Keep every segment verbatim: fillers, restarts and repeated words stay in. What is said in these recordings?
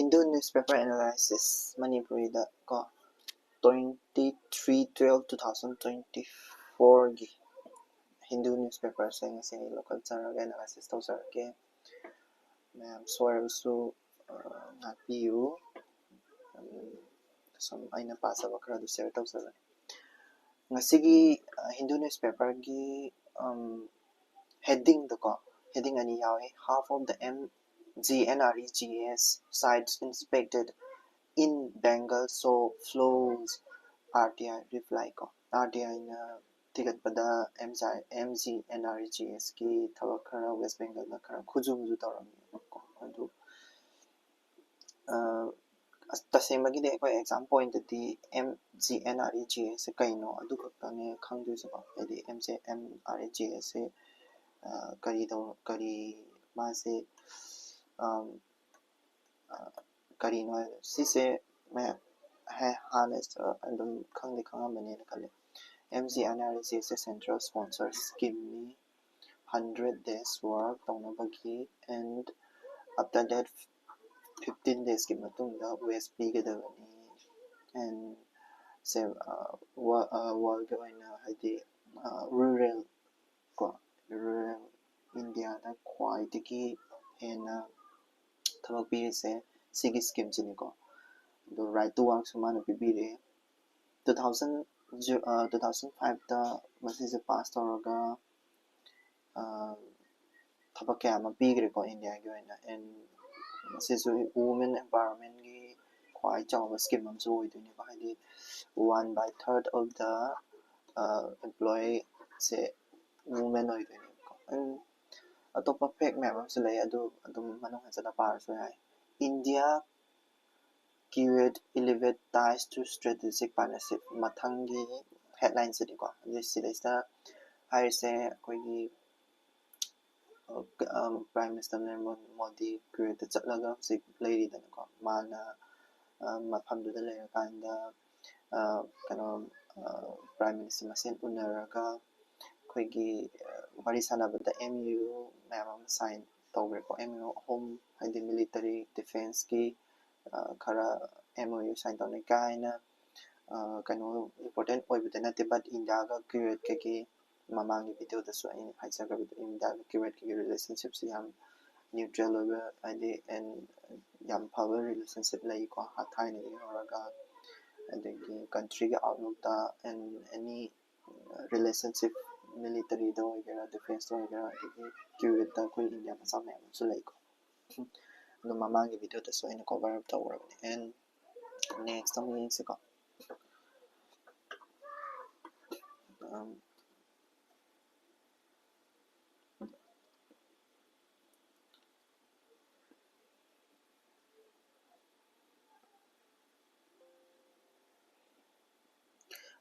Hindu newspaper analysis ꯃꯅꯤꯄꯨꯔꯤꯗ ꯀꯣ, twenty three twelve two thousand twenty fourꯒꯤ Hindu newspaperꯁꯦ ꯉꯁꯤ ꯑꯩ ꯂꯧꯈꯠꯆꯔꯒ analysis ꯇꯧꯖꯔꯛꯀꯦ꯫ ꯃꯌꯥꯝ ꯁꯣꯏꯔꯕꯁꯨ ꯉꯥꯛꯄꯤꯌꯨ꯫ ꯁꯨꯝ ꯑꯩꯅ ꯄꯥꯖꯕ ꯈꯔ ꯑꯗꯨ share ꯇꯧꯖꯕꯅꯤ꯫ ꯉꯁꯤꯒꯤ Hindu newspaperꯒꯤ headingꯗꯀꯣ, heading ꯑꯅꯤ ꯌꯥꯎꯋꯦ꯫ Half of the M G N R E G S sites inspected in Bengal saw flaws, R T I reply ꯀꯣ꯫ R T Iꯅ ꯊꯤꯒꯠꯄꯗ M G N R E G Sꯀꯤ ꯊꯕꯛ ꯈꯔ West Bengalꯗ ꯈꯔ ꯈꯨꯖꯨ ꯃꯨꯖꯨ ꯇꯧꯔꯝꯃꯦꯕꯀꯣ꯫ ꯑꯗꯨ ꯇꯁꯦꯡꯕꯒꯤꯗꯤ ꯑꯩꯈꯣꯏ exam pointꯇꯗꯤ M G N R E G Sꯁꯦ ꯀꯩꯅꯣ ꯑꯗꯨ ꯈꯛꯇꯅꯦ ꯈꯪꯗꯣꯏꯁꯦꯀꯣ꯫ ꯍꯥꯏꯗꯤ M G N R E G Sꯁꯦ ꯀꯔꯤ ꯇꯧ ꯀꯔꯤ ꯃꯥꯁꯦ ꯀꯔꯤꯅꯣ ꯍꯥꯏꯕ ꯁꯤꯁꯦ ꯃꯌꯥꯝ ꯍꯥꯟꯅ ꯑꯗꯨꯝ ꯈꯪꯗꯤ ꯈꯪꯉꯝꯃꯅꯤꯅ ꯈꯜꯂꯦ꯫ M G N R E G Sꯁꯦ central sponsor schemeꯅꯤ꯫ Hundred days work ꯇꯧꯅꯕꯒꯤ and after that fifteen daysꯀꯤ ꯃꯇꯨꯡꯗ wage ꯄꯤꯒꯗꯕꯅꯤ꯫ And ꯁꯦ worldꯀꯤ ꯑꯣꯏꯅ ꯍꯥꯏꯗꯤ rural ꯀꯣ, rural Indiaꯗ ꯈ꯭ꯋꯥꯏꯗꯒꯤ ꯍꯦꯟꯅ ꯊꯕꯛ ꯄꯤꯔꯤꯁꯦ ꯁꯤꯒꯤ schemeꯁꯤꯅꯤꯀꯣ꯫ ꯑꯗꯣ right to workꯁꯨ ꯃꯥꯅ ꯄꯤꯕꯤꯔꯦ꯫ Two thousand two thousand fiveꯇ ꯃꯁꯤꯁꯦ pass ꯇꯧꯔꯒ ꯊꯕꯛ ꯀꯌꯥ ꯑꯃ ꯄꯤꯈ꯭ꯔꯦꯀꯣ Indiaꯒꯤ ꯑꯣꯏꯅ꯫ And ꯃꯁꯤꯁꯨ women empowermentꯀꯤ ꯈ꯭ꯋꯥꯏ ꯆꯥꯎꯕ scheme ꯑꯃꯁꯨ ꯑꯣꯏꯗꯣꯏꯅꯦꯕ꯫ ꯍꯥꯏꯗꯤ one by third of the employeeꯁꯦ women ꯑꯣꯏꯗꯣꯏꯅꯦꯕꯀꯣ꯫ And ꯑꯇꯣꯞꯄ fact ꯃꯌꯥꯝ ꯑꯃꯁꯨ ꯂꯩ, ꯑꯗꯨ ꯑꯗꯨꯝ ꯃꯅꯨꯡ ꯍꯟꯖꯤꯟꯅ ꯄꯥꯔꯁꯨ ꯌꯥꯏ꯫ India Kuwait elevate ties to strategic partnership ꯃꯊꯪꯒꯤ headlineꯁꯤꯗꯤꯀꯣ꯫ ꯑꯗꯨ ꯁꯤꯗꯩꯁꯤꯗ ꯍꯥꯏꯔꯤꯁꯦ ꯑꯩꯈꯣꯏꯒꯤ Prime Minister ꯅꯔꯦꯟꯗ꯭ꯔ ꯃꯣꯗꯤ ꯀꯨꯋꯦꯠꯇ ꯆꯠꯂꯒ ꯍꯧꯖꯤꯛ ꯂꯩꯔꯤꯗꯅꯀꯣ꯫ ꯃꯥꯅ ꯃꯐꯝꯗꯨꯗ ꯂꯩꯔꯀꯥꯟꯗ ꯀꯩꯅꯣ Prime Minister ꯃꯁꯦꯟ ꯎꯅꯔꯒ ꯑꯩꯈꯣꯏꯒꯤ ꯋꯥꯔꯤ ꯁꯥꯟꯅꯕꯗ M O U ꯃꯌꯥꯝ ꯑꯃ sign ꯇꯧꯈ꯭ꯔꯦꯀꯣ꯫ M O U ꯑꯍꯨꯝ, ꯍꯥꯏꯗꯤ military defenceꯀꯤ ꯈꯔ M O U sign ꯇꯧꯅꯩ ꯀꯥꯏꯅ ꯀꯩꯅꯣ important ꯑꯣꯏꯕꯗꯤ ꯅꯠꯇꯦ, but ꯏꯟꯗꯤꯌꯥꯒ ꯀ꯭ꯌꯨꯋꯦꯠꯀꯒꯤ ꯃꯃꯥꯡꯒꯤ ꯚꯤꯗꯤꯑꯣꯗꯁꯨ ꯑꯩꯅ ꯍꯥꯏꯖꯈ꯭ꯔꯕꯗꯣ, ꯏꯟꯗꯤꯌꯥꯒ ꯀ꯭ꯌꯨꯋꯦꯠꯀꯒꯤ relationshipꯁꯤ ꯌꯥꯝ neutral ꯑꯣꯏꯕ, ꯍꯥꯏꯗꯤ, and ꯌꯥꯝ ꯐꯕ relationship ꯂꯩꯀꯣ, ꯊꯥꯏꯅꯗꯒꯤ ꯍꯧꯔꯒ, ꯑꯗꯒꯤ countryꯒꯤ outlookꯇ and any relationship, militaryꯗ ꯑꯣꯏꯒꯦꯔꯥ, defenceꯇ ꯑꯣꯏꯒꯦꯔꯥ, ꯑꯗꯒꯤ ꯀ꯭ꯌꯨꯋꯦꯠꯇ ꯑꯩꯈꯣꯏ ꯏꯟꯗꯤꯌꯥ ꯃꯆꯥ ꯃꯌꯥꯝ ꯑꯃꯁꯨ ꯂꯩꯀꯣ꯫ ꯑꯗꯨ ꯃꯃꯥꯡꯒꯤ ꯚꯤꯗꯤꯑꯣꯗꯁꯨ ꯑꯩꯅ cover up ꯇꯧꯈ꯭ꯔꯕꯅꯦ꯫ And next ꯑꯃꯨꯛ ꯌꯦꯡꯁꯤꯀꯣ꯫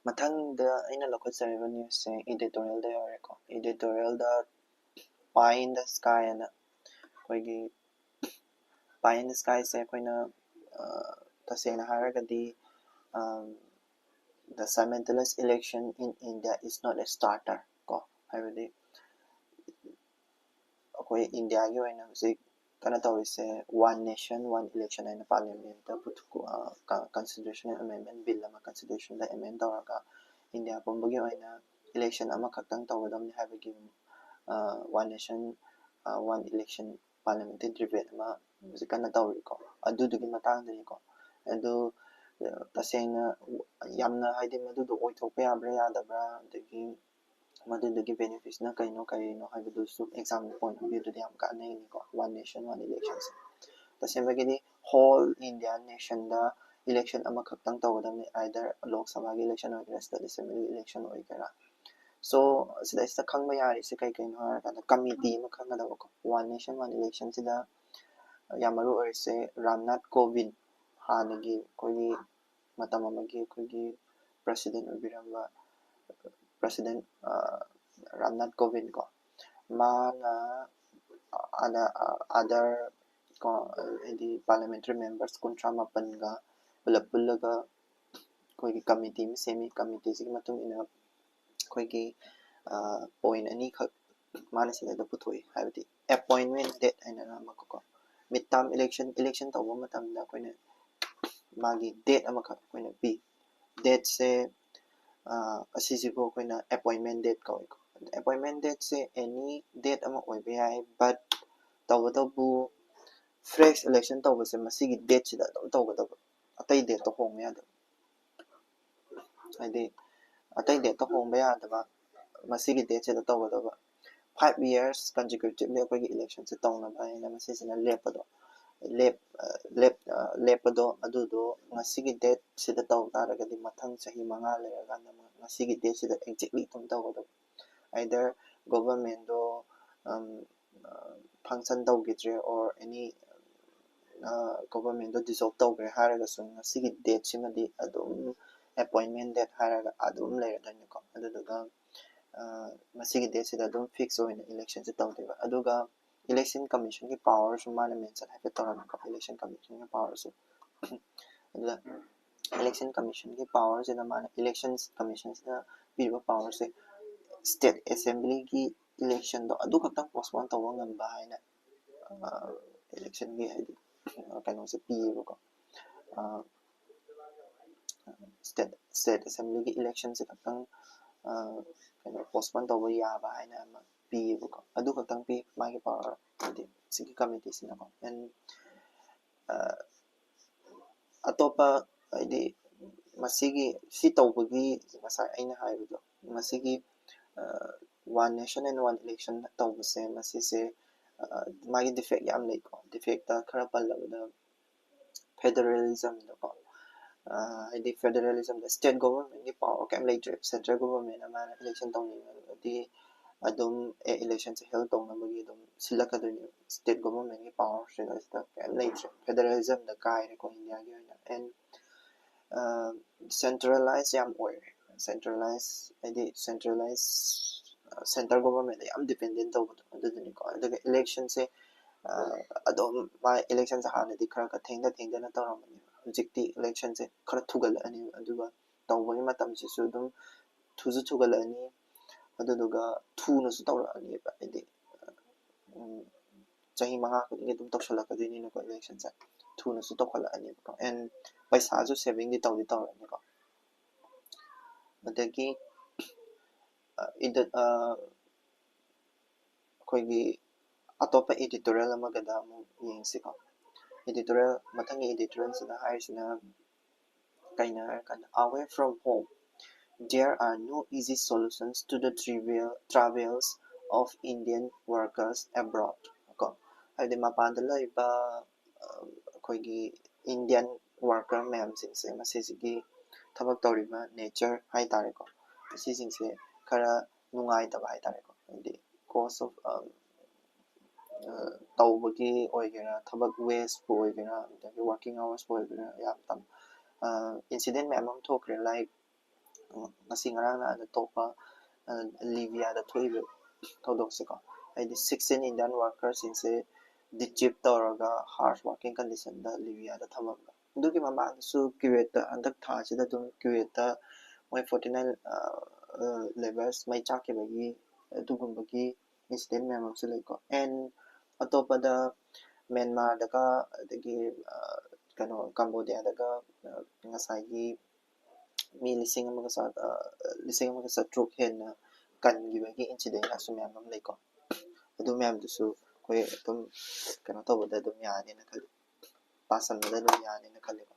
ꯃꯊꯪꯗ ꯑꯩꯅ ꯂꯧꯈꯠꯆꯔꯤꯕ newsꯁꯦ editorialꯗ ꯌꯥꯎꯔꯦꯀꯣ꯫ Editorialꯗ Pie in the Sky ꯑꯅ, ꯑꯩꯈꯣꯏꯒꯤ Pie in the Skyꯁꯦ ꯑꯩꯈꯣꯏꯅ ꯇꯁꯦꯡꯅ ꯍꯥꯏꯔꯒꯗꯤ, the cementless election in India is not a starter ꯀꯣ, ꯍꯥꯏꯕꯗꯤ ꯑꯩꯈꯣꯏ ꯏꯟꯗꯤꯌꯥꯒꯤ ꯑꯣꯏꯅ ꯍꯧꯖꯤꯛ ꯀꯟꯅ ꯇꯧꯔꯤꯁꯦ One Nation One Election ꯍꯥꯏꯅ parliamentꯇ constitutional amendment bill ꯑꯃ constitutionꯗ amend ꯇꯧꯔꯒ ꯏꯟꯗꯤꯌꯥ ꯄꯨꯝꯕꯒꯤ ꯑꯣꯏꯅ election ꯑꯃꯈꯛꯇꯪ ꯇꯧꯒꯗꯕꯅꯤ ꯍꯥꯏꯕꯒꯤ One Nation One Election parliamentary debate ꯑꯃ ꯍꯧꯖꯤꯛ ꯀꯟꯅ ꯇꯧꯔꯤꯀꯣ꯫ ꯑꯗꯨꯗꯨꯒꯤ ꯃꯇꯥꯡꯗꯅꯤꯀꯣ꯫ ꯑꯗꯨ ꯇꯁꯦꯡꯅ ꯌꯥꯝꯅ, ꯍꯥꯏꯗꯤ, ꯃꯗꯨꯗꯣ ꯑꯣꯏꯊꯣꯛꯄ ꯌꯥꯕ꯭ꯔꯥ ꯌꯥꯗꯕ꯭ꯔꯥ, ꯑꯗꯒꯤ ꯃꯗꯨꯗꯒꯤ benefitsꯅ ꯀꯩꯅꯣ ꯀꯔꯤꯅꯣ ꯍꯥꯏꯕꯗꯨꯁꯨ example point of viewꯗꯗꯤ ꯌꯥꯝ ꯀꯥꯟꯅꯩꯅꯤꯀꯣ, One Nation One Electionꯁꯦ꯫ ꯇꯁꯦꯡꯕꯒꯤꯗꯤ whole Indian nationꯗ election ꯑꯃꯈꯛꯇꯪ ꯇꯧꯒꯗꯕꯅꯤ, either ꯂꯣꯛ ꯁꯚꯥꯒꯤ election ꯑꯣꯏꯒꯦꯔꯥ, state assemblyꯒꯤ election ꯑꯣꯏꯒꯦꯔꯥ꯫ So ꯁꯤꯗꯩꯁꯤꯗ ꯈꯪꯕ ꯌꯥꯔꯤꯁꯦ ꯀꯩ ꯀꯩꯅꯣ ꯍꯥꯏꯔꯀꯥꯟꯗ, committee ꯑꯃ ꯈꯪꯒꯗꯕꯀꯣ꯫ One Nation One Electionꯁꯤꯗ ꯌꯥꯝ ꯃꯔꯨ ꯑꯣꯏꯔꯤꯁꯦ ꯔꯥꯝꯅꯥꯊ ꯀꯣꯕꯤꯟ, ꯍꯥꯟꯅꯒꯤ ꯑꯩꯈꯣꯏꯒꯤ ꯃꯇꯝ ꯑꯃꯒꯤ ꯑꯩꯈꯣꯏꯒꯤ president ꯑꯣꯏꯕꯤꯔꯝꯕ president ꯔꯥꯝꯅꯥꯊ ꯀꯣꯕꯤꯟ ꯀꯣ, ꯃꯥꯅ other ꯀꯣ, ꯍꯥꯏꯗꯤ parliamentary members ꯀꯨꯟꯊ꯭ꯔꯥ ꯃꯥꯄꯟꯒ ꯄꯨꯂꯞ ꯄꯨꯜꯂꯒ ꯑꯩꯈꯣꯏꯒꯤ committee ꯑꯃ ꯁꯦꯝꯃꯤ꯫ Committeeꯁꯤꯒꯤ ꯃꯇꯨꯡ ꯏꯟꯅ ꯑꯩꯈꯣꯏꯒꯤ point ꯑꯅꯤꯈꯛ ꯃꯥꯅ ꯁꯤꯗꯩꯗ ꯄꯨꯊꯣꯛꯏ, ꯍꯥꯏꯕꯗꯤ appointment date ꯍꯥꯏꯅ ꯑꯃꯈꯛꯀꯣ, Mid term election election ꯇꯧꯕ ꯃꯇꯝꯗ ꯑꯩꯈꯣꯏꯅ ꯃꯥꯒꯤ date ꯑꯃꯈꯛ ꯑꯩꯈꯣꯏꯅ ꯄꯤ꯫ Dateꯁꯦ ꯑꯁꯤꯁꯤꯕꯨ ꯑꯩꯈꯣꯏꯅ appointment date ꯀꯧꯏꯀꯣ꯫ Appointment dateꯁꯦ any date ꯑꯃ ꯑꯣꯏꯕ ꯌꯥꯏ, but ꯇꯧꯕꯇꯕꯨ fresh election ꯇꯧꯕꯁꯦ ꯃꯁꯤꯒꯤ dateꯁꯤꯗ ꯑꯗꯨꯝ ꯇꯧꯒꯗꯕ, ꯑꯇꯩ dateꯇ ꯍꯣꯡꯕ ꯌꯥꯗꯕ꯫ ꯍꯥꯏꯗꯤ ꯑꯇꯩ dateꯇ ꯍꯣꯡꯕ ꯌꯥꯗꯕ, ꯃꯁꯤꯒꯤ dateꯁꯤꯗ ꯇꯧꯒꯗꯕ꯫ Five years consecutively ꯑꯩꯈꯣꯏꯒꯤ electionꯁꯦ ꯇꯧꯅꯕ ꯍꯥꯏꯅ ꯃꯁꯤꯁꯤꯅ ꯂꯦꯞꯄꯗꯣ, ꯂꯦꯞ ꯂꯦꯞ ꯂꯦꯞꯄꯗꯣ ꯑꯗꯨꯗꯣ ꯉꯁꯤꯒꯤ dateꯁꯤꯗ ꯇꯧ ꯇꯥꯔꯒꯗꯤ ꯃꯊꯪ ꯆꯍꯤ ꯃꯉꯥ ꯂꯩꯔꯀꯥꯟꯗ ꯉꯁꯤꯒꯤ dateꯁꯤꯗ exactly ꯑꯗꯨꯝ ꯇꯧꯒꯗꯕ꯫ Either governmentꯗꯣ function ꯇꯧꯈꯤꯗ꯭ꯔꯦ or any governmentꯗꯣ dissolve ꯇꯧꯈ꯭ꯔꯦ ꯍꯥꯏꯔꯒꯁꯨ ꯉꯁꯤꯒꯤ dateꯁꯤꯃꯗꯤ ꯑꯗꯨꯝ appointment date ꯍꯥꯏꯔꯒ ꯑꯗꯨꯝ ꯂꯩꯔꯗꯣꯏꯅꯤꯀꯣ꯫ ꯑꯗꯨꯗꯨꯒ ꯃꯁꯤꯒꯤ dateꯁꯤꯗ ꯑꯗꯨꯝ fix ꯑꯣꯏꯅ electionꯁꯦ ꯇꯧꯗꯣꯏꯕ꯫ ꯑꯗꯨꯒ election commissionꯒꯤ powerꯁꯨ ꯃꯥꯅ mention ꯍꯥꯏꯐꯦꯠ ꯇꯧꯔꯝꯃꯤꯀꯣ, election commissionꯒꯤ powerꯁꯨ꯫ ꯑꯗꯨꯗ election commissionꯒꯤ powerꯁꯤꯗ ꯃꯥꯅ election commissionꯁꯤꯗ ꯄꯤꯔꯤꯕ powerꯁꯦ state assemblyꯒꯤ electionꯗꯣ ꯑꯗꯨ ꯈꯛꯇꯪ postpone ꯇꯧꯕ ꯉꯝꯕ ꯍꯥꯏꯅ electionꯒꯤ ꯍꯥꯏꯗꯤ ꯀꯩꯅꯣꯁꯦ ꯄꯤꯌꯦꯕꯀꯣ꯫ State state assemblyꯒꯤ electionꯁꯦ ꯈꯛꯇꯪ ꯀꯩꯅꯣ postpone ꯇꯧꯕ ꯌꯥꯕ ꯍꯥꯏꯅ ꯑꯃ ꯄꯤꯌꯦꯕꯀꯣ꯫ ꯑꯗꯨ ꯈꯛꯇꯪ ꯄꯤ ꯃꯥꯒꯤ power, ꯍꯥꯏꯗꯤ ꯁꯤꯒꯤ committeeꯁꯤꯅꯀꯣ꯫ And ꯑꯇꯣꯞꯄ ꯍꯥꯏꯗꯤ ꯃꯁꯤꯒꯤ ꯁꯤ ꯇꯧꯕꯒꯤ ꯉꯁꯥꯏ ꯑꯩꯅ ꯍꯥꯏꯕꯗꯣ ꯃꯁꯤꯒꯤ one nation and one election ꯇꯧꯕꯁꯦ ꯃꯁꯤꯁꯦ ꯃꯥꯒꯤ defect ꯌꯥꯝ ꯂꯩꯀꯣ꯫ Defectꯇ ꯈꯔ ꯄꯜꯂꯕꯗ federalismꯗꯀꯣ, ꯍꯥꯏꯗꯤ federalismꯗ state governmentꯀꯤ power ꯀꯩꯝ ꯂꯩꯇ꯭ꯔꯦ꯫ Central governmentꯅ ꯃꯥꯅ election ꯇꯧꯅꯤꯡꯉꯒꯗꯤ ꯑꯗꯨꯝ ꯑꯦ electionꯁꯦ held ꯇꯧꯅꯕꯒꯤ ꯑꯗꯨꯝ ꯁꯤꯜꯂꯛꯀꯗꯣꯏꯅꯦꯕ꯫ State governmentꯀꯤ powerꯁꯤꯗ ꯁꯤꯗ ꯀꯩꯝ ꯂꯩꯇ꯭ꯔꯦ꯫ Federalismꯗ ꯀꯥꯏꯔꯦꯀꯣ Indiaꯒꯤ ꯑꯣꯏꯅ꯫ And centralize ꯌꯥꯝ ꯑꯣꯏꯔꯦ꯫ Centralize ꯍꯥꯏꯗꯤ centralize central governmentꯇ ꯌꯥꯝ dependent ꯇꯧꯕꯗꯣ ꯑꯗꯨꯗꯨꯅꯤꯀꯣ꯫ ꯑꯗꯨꯒ electionꯁꯦ ꯑꯗꯨꯝ ꯃꯥ electionꯁꯦ ꯍꯥꯟꯅꯗꯤ ꯈꯔ ꯈꯔ ꯊꯦꯡꯊ ꯊꯦꯡꯊꯅ ꯇꯧꯔꯝꯕꯅꯦꯕ꯫ ꯍꯧꯖꯤꯛꯇꯤ electionꯁꯦ ꯈꯔ ꯊꯨꯒꯠꯂꯛꯑꯅꯤ, ꯑꯗꯨꯒ ꯇꯧꯕꯒꯤ ꯃꯇꯝꯁꯤꯁꯨ ꯑꯗꯨꯝ ꯊꯨꯁꯨ ꯊꯨꯒꯠꯂꯛꯑꯅꯤ, ꯑꯗꯨꯗꯨꯒ ꯊꯨꯅꯁꯨ ꯇꯧꯔꯛꯑꯅꯦꯕ꯫ ꯍꯥꯏꯗꯤ ꯆꯍꯤ ꯃꯉꯥ ꯈꯨꯗꯤꯡꯒꯤ ꯑꯗꯨꯝ ꯇꯧꯁꯜꯂꯛꯀꯗꯣꯏꯅꯤꯅꯀꯣ, election ꯁꯦ ꯊꯨꯅꯁꯨ ꯇꯧꯈꯠꯂꯛꯑꯅꯤꯕꯀꯣ, and ꯄꯩꯁꯥꯁꯨ saving ꯗꯤ ꯇꯧꯗꯤ ꯇꯧꯔꯅꯤꯀꯣ꯫ ꯑꯗꯒꯤ ꯑ, ꯏꯗ- ꯑ, ꯑꯩꯈꯣꯏꯒꯤ ꯑꯇꯣꯞꯄ editorial ꯑꯃꯒꯗ ꯑꯃꯨꯛ ꯌꯦꯡꯁꯤꯀꯣ꯫ Editorial, ꯃꯊꯪꯒꯤ editorial ꯁꯤꯗ ꯍꯥꯏꯔꯤꯁꯤꯅ ꯀꯩꯅꯣ ꯍꯥꯏꯔꯀꯥꯟꯗ, "Away from home, there are no easy solutions to the trivial travails of Indian workers abroad" ꯀꯣ꯫ ꯍꯥꯏꯗꯤ ꯃꯄꯥꯟꯗ ꯂꯩꯕ ꯑ, ꯑꯩꯈꯣꯏꯒꯤ Indian worker ꯃꯌꯥꯝꯁꯤꯡꯁꯦ, ꯃꯁꯤꯁꯤꯒꯤ ꯊꯕꯛ ꯇꯧꯔꯤꯕ nature ꯍꯥꯏ ꯇꯥꯔꯦꯀꯣ, ꯑꯁꯤꯁꯤꯡꯁꯦ ꯈꯔ ꯅꯨꯡꯉꯥꯏꯇꯕ ꯍꯥꯏ ꯇꯥꯔꯦꯀꯣ꯫ ꯍꯥꯏꯗꯤ cost of, ꯑ, ꯑ, ꯇꯧꯕꯒꯤ ꯑꯣꯏꯒꯦꯔꯥ, ꯊꯕꯛ waste ꯄꯨ ꯑꯣꯏꯒꯦꯔꯥ, ꯑꯗꯒꯤ working hours ꯄꯨ ꯑꯣꯏꯒꯦꯔꯥ, ꯌꯥꯝ ꯇꯝ-, ꯑ, incident ꯃꯌꯥꯝ ꯑꯃ ꯊꯣꯛꯈ꯭ꯔꯦ꯫ Like, ꯉꯁꯤ ꯉꯔꯥꯡ ꯅꯍꯥꯟꯗ ꯊꯣꯛꯄ, ꯑ, ꯂꯤꯕꯤꯌꯥꯗ ꯊꯣꯛꯏꯕ ꯊꯧꯗꯣꯛꯁꯦꯀꯣ, ꯍꯥꯏꯗꯤ sixteen Indian worker ꯁꯤꯡꯁꯦ dechipped ꯇꯧꯔꯒ harsh working condition ꯗ ꯂꯤꯕꯤꯌꯥꯗ ꯊꯝꯃꯝꯕ꯫ ꯑꯗꯨꯒꯤ ꯃꯃꯥꯡꯗꯁꯨ ꯀꯨꯋꯦꯠꯇ, ꯍꯟꯗꯛ ꯊꯥꯁꯤꯗ ꯑꯗꯨꯝ ꯀꯨꯋꯦꯠꯇ ꯃꯣꯏ forty nine, ꯑ, ꯑ, labourers ꯃꯩ ꯆꯥꯛꯈꯤꯕꯒꯤ ꯑꯗꯨꯒꯨꯝꯕꯒꯤ incident ꯃꯌꯥꯝ ꯑꯃꯁꯨ ꯂꯩꯀꯣ꯫ And ꯑꯇꯣꯞꯄꯗ ꯃ꯭ꯌꯥꯟꯃꯥꯔꯗꯒ, ꯑꯗꯒꯤ, ꯑ, ꯀꯩꯅꯣ, ꯀꯝꯕꯣꯗꯤꯌꯥꯗꯒ, ꯑ, ꯉꯁꯥꯏꯒꯤ ꯃꯤ ꯂꯤꯁꯤꯡ ꯑꯃꯒ ꯆꯥ-, ꯑ, ꯂꯤꯁꯤꯡ ꯑꯃꯒ ꯆꯥꯇ꯭ꯔꯨꯛ ꯍꯦꯟꯅ ꯀꯟꯈꯤꯕꯒꯤ incident ꯁꯨ ꯃꯌꯥꯝ ꯑꯃ ꯂꯩꯀꯣ꯫ ꯑꯗꯨ ꯃꯌꯥꯝꯗꯨꯁꯨ ꯑꯩꯈꯣꯏ ꯑꯗꯨꯝ ꯀꯩꯅꯣ ꯇꯧꯕꯗ ꯑꯗꯨꯝ ꯌꯥꯅꯤꯅ ꯈꯜꯂꯤ, ꯄꯥꯁꯟꯕꯗ ꯑꯗꯨꯝ ꯌꯥꯅꯤꯅ ꯈꯜꯂꯤꯀꯣ꯫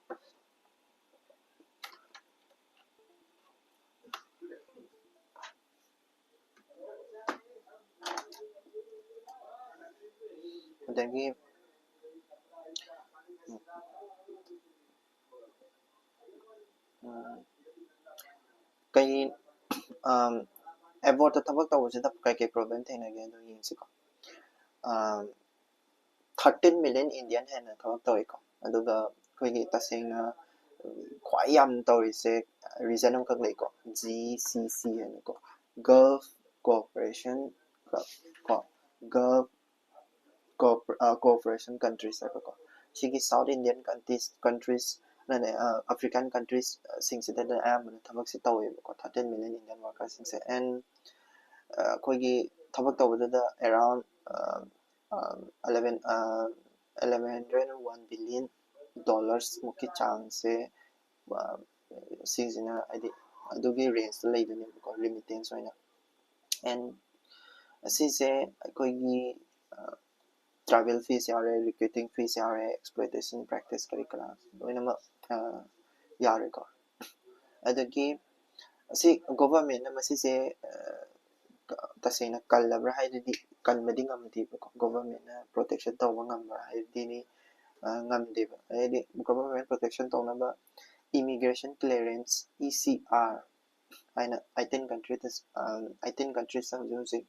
ꯑꯗꯒꯤ, ꯎꯝ, ꯎꯝ, ꯀꯩ, ꯑꯝ, abroad ꯇ ꯊꯕꯛ ꯇꯧꯕꯁꯤꯗ ꯀꯩꯀꯩ problem ꯊꯦꯡꯅꯒꯦ ꯑꯗꯨ ꯌꯦꯡꯁꯤꯀꯣ꯫ ꯑꯝ, thirteen million Indian ꯍꯦꯟꯅ ꯊꯕꯛ ꯇꯧꯏꯀꯣ꯫ ꯑꯗꯨꯒ ꯑꯩꯈꯣꯏꯒꯤ ꯇꯁꯦꯡꯅ, ꯎꯝ, ꯈ꯭ꯋꯥꯏ ꯌꯥꯝ ꯇꯧꯔꯤꯁꯦ region ꯑꯃꯈꯛ ꯂꯩꯀꯣ, G C C ꯍꯥꯏꯅꯀꯣ, Gulf Cooperation, ꯀꯣ, Gulf Coop-, ꯑ, Cooperation Countries ꯍꯥꯏꯕꯀꯣ꯫ ꯁꯤꯒꯤ South Indian countries, countries ꯅꯅꯦ, ꯑ, African countries, ꯑ, ꯁꯤꯡꯁꯤꯗꯅ ꯑꯌꯥꯝꯕꯅ ꯊꯕꯛꯁꯦ ꯇꯧꯋꯦꯕꯀꯣ, thirteen million Indian workers ꯁꯤꯡꯁꯦ꯫ And, ꯑ, ꯑꯩꯈꯣꯏꯒꯤ ꯊꯕꯛ ꯇꯧꯕꯗꯨꯗ around, ꯑ, eleven eleven hundred one billion dollars ꯃꯨꯛꯀꯤ ꯆꯥꯡꯁꯦ ꯁꯤꯁꯤꯅ ꯍꯥꯏꯗꯤ ꯑꯗꯨꯒꯤ ꯔꯦꯟꯖꯇ ꯂꯩꯗꯣꯏꯅꯦꯕꯀꯣ, ꯔꯤꯃꯤꯇꯦꯟꯁ ꯑꯣꯏꯅ꯫ ꯑꯦꯟ ꯑꯁꯤꯁꯦ ꯑꯩꯈꯣꯏꯒꯤ travel fees ꯌꯥꯎꯔꯦ, recruiting fees ꯌꯥꯎꯔꯦ, exploitation practice ꯀꯔꯤ ꯀꯔꯥ ꯂꯣꯏꯅꯃꯛ ꯌꯥꯎꯔꯦꯀꯣ꯫ ꯑꯗꯒꯤ ꯑꯁꯤ ꯒꯣꯚꯔꯟꯃꯦꯟꯅ ꯃꯁꯤꯁꯦ ꯇꯁꯦꯡꯅ ꯀꯜꯂꯕ꯭ꯔꯥ ꯍꯥꯏꯗꯨꯗꯤ ꯀꯟꯕꯗꯤ ꯉꯝꯗꯦꯕꯀꯣ꯫ ꯒꯣꯚꯔꯟꯃꯦꯟꯅ ꯄ꯭ꯔꯣꯇꯦꯛꯁꯟ ꯇꯧꯕ ꯉꯝꯕ꯭ꯔꯥ ꯍꯥꯏꯕꯗꯤ ꯉꯝꯗꯦꯕ꯫ ꯍꯥꯏꯗꯤ ꯒꯣꯚꯔꯟꯃꯦꯟ ꯄ꯭ꯔꯣꯇꯦꯛꯁꯟ ꯇꯧꯅꯕ immigration clearance, E C R ꯍꯥꯏꯅ eighteen countries eighteen countries ꯍꯧꯖꯤꯛ ꯍꯧꯖꯤꯛ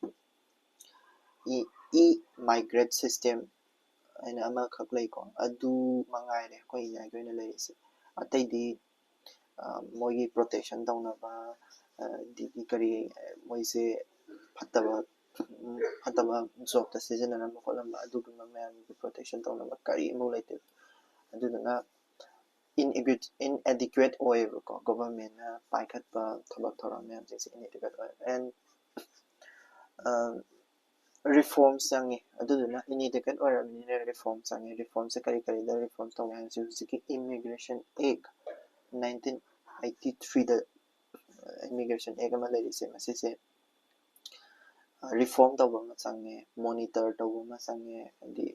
ꯏ ꯏ ꯃꯥꯏꯒ꯭ꯔꯦꯠ ꯁꯤꯁꯇꯦꯝ ꯍꯥꯏꯅ ꯑꯃꯈꯛ ꯂꯩꯀꯣ꯫ ꯑꯗꯨ ꯃꯉꯥꯏꯔꯦ ꯑꯩꯈꯣꯏ ꯏꯟꯗꯤꯌꯥꯒꯤ ꯑꯣꯏꯅ ꯂꯩꯔꯤꯁꯦ꯫ ꯑꯇꯩꯗꯤ ꯃꯣꯏꯒꯤ ꯄ꯭ꯔꯣꯇꯦꯛꯁꯟ ꯇꯧꯅꯕ ꯑꯗꯒꯤ ꯀꯔꯤ ꯃꯣꯏꯁꯦ ꯐꯠꯇꯕ ꯐꯠꯇꯕ ꯖꯣꯕꯇ ꯁꯤꯖꯤꯟꯅꯔꯝꯕ ꯈꯣꯠꯂꯝꯕ ꯑꯗꯨꯒꯨꯝꯕ ꯃꯌꯥꯝꯒꯤ ꯄ꯭ꯔꯣꯇꯦꯛꯁꯟ ꯇꯧꯅꯕ ꯀꯔꯤ ꯑꯃꯨꯛ ꯂꯩꯇꯦ꯫ ꯑꯗꯨꯗꯨꯅ inadequate ꯑꯣꯏꯌꯦꯕꯀꯣ꯫ ꯒꯣꯚꯔꯟꯃꯦꯟꯅ ꯄꯥꯏꯈꯠꯄ ꯊꯕꯛ ꯊꯧꯔꯝ ꯃꯌꯥꯝꯁꯤꯡꯁꯦ inadequate ꯑꯣꯏ꯫ ꯑꯦꯟ ꯔꯤꯐꯣꯔꯝꯁ ꯆꯪꯉꯤ꯫ ꯑꯗꯨꯗꯨꯅ inadequate ꯑꯣꯏꯔꯕꯅꯤꯅ ꯔꯤꯐꯣꯔꯝ ꯆꯪꯉꯤ꯫ ꯔꯤꯐꯣꯔꯝꯁꯦ ꯀꯔꯤ ꯀꯔꯤꯗ ꯔꯤꯐꯣꯔꯝ ꯇꯧꯒꯦ ꯍꯥꯏꯕꯁꯤ ꯍꯧꯖꯤꯛꯀꯤ ꯏꯃꯤꯒ꯭ꯔꯦꯁꯟ ꯑꯦꯛ ꯅꯥꯏꯟꯇꯤꯟ ꯑꯩꯠꯇꯤ ꯊ꯭ꯔꯤꯗ ꯏꯃꯤꯒ꯭ꯔꯦꯁꯟ ꯑꯦꯛ ꯑꯃ ꯂꯩꯔꯤꯁꯦ, ꯃꯁꯤꯁꯦ ꯔꯤꯐꯣꯔꯝ ꯇꯧꯕ ꯑꯃ ꯆꯪꯉꯦ, ꯃꯣꯅꯤꯇꯔ ꯇꯧꯕ ꯑꯃ ꯆꯪꯉꯦ꯫ ꯍꯥꯏꯗꯤ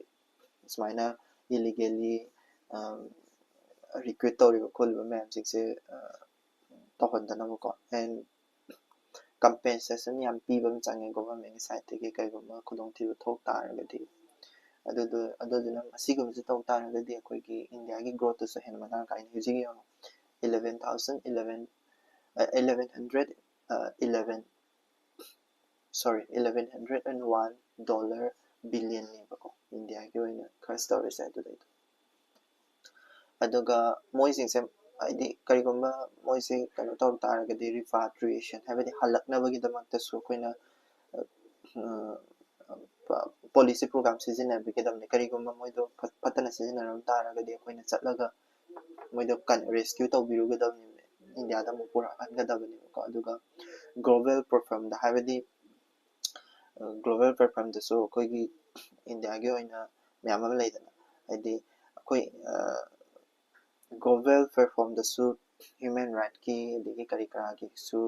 ꯁꯨꯃꯥꯏꯅ ꯏꯂꯤꯒꯦꯜꯂꯤ ꯔꯤꯀ꯭ꯔꯨꯠ ꯇꯧꯔꯤꯕ ꯈꯣꯠꯂꯤꯕ ꯃꯌꯥꯝꯁꯤꯡꯁꯦ ꯇꯧꯍꯟꯗꯅꯕꯀꯣ꯫ ꯑꯦꯟ ꯀꯝꯄꯦꯟꯁꯦꯁꯟ ꯌꯥꯝ ꯄꯤꯕ ꯑꯃ ꯆꯪꯉꯦ ꯒꯣꯚꯔꯟꯃꯦꯟꯒꯤ ꯁꯥꯏꯠꯇꯒꯤ, ꯀꯩꯒꯨꯝꯕ ꯈꯨꯗꯣꯡꯊꯤꯕ ꯊꯣꯛ ꯇꯥꯔꯒꯗꯤ꯫ ꯑꯗꯨꯗꯨ ꯑꯗꯨꯗꯨꯅ ꯑꯁꯤꯒꯨꯝꯕꯁꯤ ꯇꯧ ꯇꯥꯔꯒꯗꯤ ꯑꯩꯈꯣꯏꯒꯤ ꯏꯟꯗꯤꯌꯥꯒꯤ ꯒ꯭ꯔꯣꯠꯇꯁꯨ ꯍꯦꯟꯅ ꯃꯔꯥꯡ ꯀꯥꯏꯅ꯫ ꯍꯧꯖꯤꯛ ꯌꯦꯡꯉꯣ, eleven thousand eleven eleven hundred eleven sorry eleven hundred and one dollar billion ꯅꯦꯕꯀꯣ ꯏꯟꯗꯤꯌꯥꯒꯤ ꯑꯣꯏꯅ ꯈꯔꯁ ꯇꯧꯔꯤꯁꯦ ꯑꯗꯨꯗꯩꯗꯣ꯫ ꯑꯗꯨꯒ ꯃꯣꯏꯁꯤꯡꯁꯦ ꯍꯥꯏꯗꯤ ꯀꯔꯤꯒꯨꯝꯕ ꯃꯣꯏꯁꯦ ꯀꯩꯅꯣ ꯇꯧ ꯇꯥꯔꯒꯗꯤ, ꯔꯤꯄꯥꯇ꯭ꯔꯤꯌꯦꯁꯟ ꯍꯥꯏꯕꯗꯤ ꯍꯜꯂꯛꯅꯕꯒꯤꯗꯃꯛꯇꯁꯨ ꯑꯩꯈꯣꯏꯅ ꯄꯣꯂꯤꯁꯤ ꯄ꯭ꯔꯣꯒ꯭ꯔꯥꯝ ꯁꯤꯖꯤꯟꯅꯕꯤꯒꯗꯕꯅꯤ꯫ ꯀꯔꯤꯒꯨꯝꯕ ꯃꯣꯏꯗꯣ ꯐꯠꯇꯅ ꯁꯤꯖꯤꯟꯅꯔꯝ ꯇꯥꯔꯒꯗꯤ ꯑꯩꯈꯣꯏꯅ ꯆꯠꯂꯒ ꯃꯣꯏꯗꯣ ꯔꯦꯁꯀ꯭ꯌꯨ ꯇꯧꯕꯤꯔꯨꯒꯗꯕꯅꯦꯕ, ꯏꯟꯗꯤꯌꯥꯗ ꯑꯃꯨꯛ ꯄꯨꯔꯛꯍꯟꯒꯗꯕꯅꯦꯕꯀꯣ꯫ ꯑꯗꯨꯒ ꯒ꯭ꯂꯣꯕꯦꯜ ꯄ꯭ꯂꯦꯠꯐꯣꯝꯗ ꯍꯥꯏꯕꯗꯤ ꯒ꯭ꯂꯣꯕꯦꯜ ꯄ꯭ꯂꯦꯠꯐꯣꯝꯗꯁꯨ ꯑꯩꯈꯣꯏꯒꯤ ꯏꯟꯗꯤꯌꯥꯒꯤ ꯑꯣꯏꯅ ꯃꯌꯥꯝ ꯑꯃ ꯂꯩꯗꯅ, ꯍꯥꯏꯗꯤ ꯑꯩꯈꯣꯏ ꯒ꯭ꯂꯣꯕꯦꯜ ꯄ꯭ꯂꯦꯠꯐꯣꯝꯗꯁꯨ ꯍ꯭ꯌꯨꯃꯦꯟ ꯔꯥꯏꯠꯀꯤ ꯑꯗꯒꯤ ꯀꯔꯤ ꯀꯔꯥꯒꯤꯁꯨ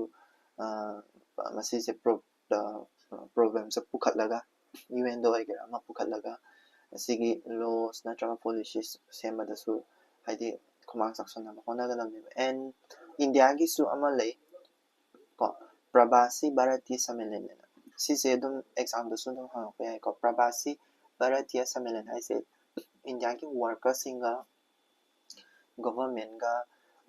ꯃꯁꯤꯁꯦ ꯄ꯭ꯔꯣꯕ꯭ꯂꯦꯝꯁꯦ ꯄꯨꯈꯠꯂꯒ, ꯌꯨ ꯑꯦꯟꯗ ꯑꯣꯏꯒꯦꯔꯥ ꯑꯃ ꯄꯨꯈꯠꯂꯒ ꯑꯁꯤꯒꯤ ꯂꯣꯁ ꯅꯠꯇ꯭ꯔꯒ ꯄꯣꯂꯤꯁꯤꯁ ꯁꯦꯝꯕꯗꯁꯨ ꯍꯥꯏꯗꯤ ꯈꯨꯃꯥꯡ ꯆꯥꯎꯁꯟꯅꯕ ꯍꯣꯠꯅꯒꯗꯕꯅꯦꯕ꯫ ꯑꯦꯟ ꯏꯟꯗꯤꯌꯥꯒꯤꯁꯨ ꯑꯃ ꯂꯩ ꯀꯣ, ꯄ꯭ꯔꯕꯥꯁꯤ ꯚꯥꯔꯇꯤꯌ ꯁꯝꯃꯦꯂꯟ ꯍꯥꯏꯅ꯫ ꯁꯤꯁꯦ ꯑꯗꯨꯝ ꯑꯦꯛꯖꯥꯝꯗꯁꯨ ꯑꯗꯨꯝ ꯍꯪꯉꯛꯄ ꯌꯥꯏꯀꯣ꯫ ꯄ꯭ꯔꯕꯥꯁꯤ ꯚꯥꯔꯇꯤꯌ ꯁꯝꯃꯦꯂꯟ ꯍꯥꯏꯁꯦ ꯏꯟꯗꯤꯌꯥꯒꯤ ꯋꯥꯔꯀꯔꯁꯤꯡꯒ ꯒꯣꯚꯔꯟꯃꯦꯟꯒ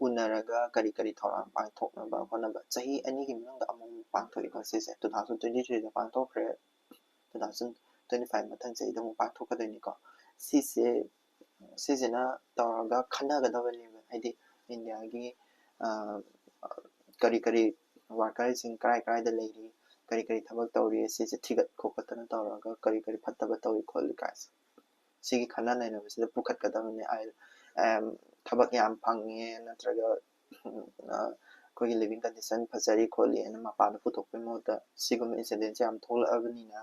ꯎꯅꯔꯒ ꯀꯔꯤ ꯀꯔꯤ ꯊꯧꯔꯥꯡ ꯄꯥꯡꯊꯣꯛꯅꯕ ꯍꯣꯠꯅꯕ, ꯆꯍꯤ ꯑꯅꯤꯒꯤ ꯃꯅꯨꯡꯗ ꯑꯃꯨꯛ ꯄꯥꯡꯊꯣꯛꯏꯀꯣ꯫ ꯁꯤꯁꯦ ꯇꯨ ꯊꯥꯎꯖꯟ ꯇ꯭ꯋꯦꯟꯇꯤ ꯊ꯭ꯔꯤꯗ ꯄꯥꯡꯊꯣꯛꯈ꯭ꯔꯦ, ꯇꯨ ꯊꯥꯎꯖꯟ ꯇ꯭ꯋꯦꯟꯇꯤ ꯐꯥꯏꯚ ꯃꯊꯪ ꯆꯍꯤꯗ ꯑꯃꯨꯛ ꯄꯥꯡꯊꯣꯛꯀꯗꯣꯏꯅꯤꯀꯣ꯫ ꯁꯤꯁꯦ ꯁꯤꯁꯤꯅ ꯇꯧꯔꯒ ꯈꯟꯅꯒꯗꯕꯅꯦꯕ꯫ ꯍꯥꯏꯗꯤ ꯏꯟꯗꯤꯌꯥꯒꯤ ꯀꯔꯤ ꯀꯔꯤ ꯋꯥꯔꯀꯔꯁꯤꯡ ꯀꯔꯥꯏ ꯀꯔꯥꯏꯗ ꯂꯩꯔꯤ, ꯀꯔꯤ ꯀꯔꯤ ꯊꯕꯛ ꯇꯧꯔꯤ, ꯁꯤꯁꯦ ꯊꯤꯒꯠ ꯈꯣꯀꯠꯇꯅ ꯇꯧꯔꯒ ꯀꯔꯤ ꯀꯔꯤ ꯐꯠꯇꯕ ꯇꯧꯔꯤ ꯈꯣꯠꯂꯤ ꯀꯥꯏꯁꯦ꯫ ꯁꯤꯒꯤ ꯈꯟꯅ ꯅꯩꯅꯕꯁꯤꯗ ꯄꯨꯈꯠꯀꯗꯕꯅꯦ꯫ ꯊꯕꯛ ꯌꯥꯝ ꯐꯪꯉꯦ ꯅꯠꯇ꯭ꯔꯒ ꯑꯩꯈꯣꯏꯒꯤ ꯂꯤꯕꯤꯡ ꯀꯟꯗꯤꯁꯟ ꯐꯖꯔꯤ ꯈꯣꯠꯂꯤ ꯍꯥꯏꯅ ꯃꯄꯥꯟꯗ ꯄꯨꯊꯣꯛꯄꯒꯤ ꯃꯍꯨꯠꯇ ꯁꯤꯒꯨꯝꯕ ꯏꯟꯁꯤꯗꯦꯟꯁꯦ ꯌꯥꯝ ꯊꯣꯛꯂꯛꯑꯕꯅꯤꯅ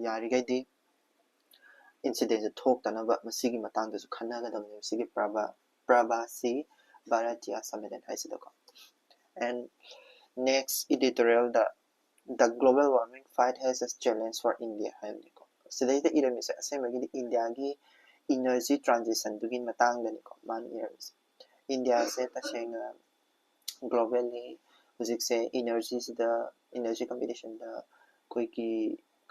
ꯌꯥꯔꯤꯈꯩꯗꯤ ꯏꯟꯁꯤꯗꯦꯟꯁꯦ ꯊꯣꯛꯇꯅꯕ ꯃꯁꯤꯒꯤ ꯃꯇꯥꯡꯗꯁꯨ ꯈꯟꯅꯒꯗꯕꯅꯦꯕ ꯁꯤꯒꯤ ꯄ꯭ꯔꯕꯥ ꯄ꯭ꯔꯕꯥꯁꯤ ꯚꯥꯔꯇꯤꯌ ꯁꯝꯃꯦꯂꯟ ꯍꯥꯏꯁꯤꯗꯀꯣ꯫ ꯑꯦꯟ ꯅꯦꯛꯁ ꯏꯗꯤꯇꯣꯔꯤꯌꯦꯜꯗ the global warming fight has a challenge for India ꯍꯥꯏꯕꯅꯤꯀꯣ꯫ ꯁꯤꯗꯩꯗ ꯏꯔꯝꯃꯤꯁꯦ ꯑꯁꯦꯡꯕꯒꯤꯗꯤ ꯏꯟꯗꯤꯌꯥꯒꯤ ꯏꯅꯔꯖꯤ ꯇ꯭ꯔꯥꯟꯖꯤꯁꯟꯗꯨꯒꯤ ꯃꯇꯥꯡꯗꯅꯤꯀꯣ ꯃꯥꯅ ꯏꯔꯝꯃꯤꯁꯦ꯫ ꯏꯟꯗꯤꯌꯥꯁꯦ ꯇꯁꯦꯡꯅ ꯒ꯭ꯂꯣꯕꯦꯜꯂꯤ ꯍꯧꯖꯤꯛꯁꯦ ꯏꯅꯔꯖꯤꯁꯤꯗ, ꯏꯅꯔꯖꯤ ꯀꯝꯄꯤꯇꯤꯁꯟꯗ ꯑꯩꯈꯣꯏꯒꯤ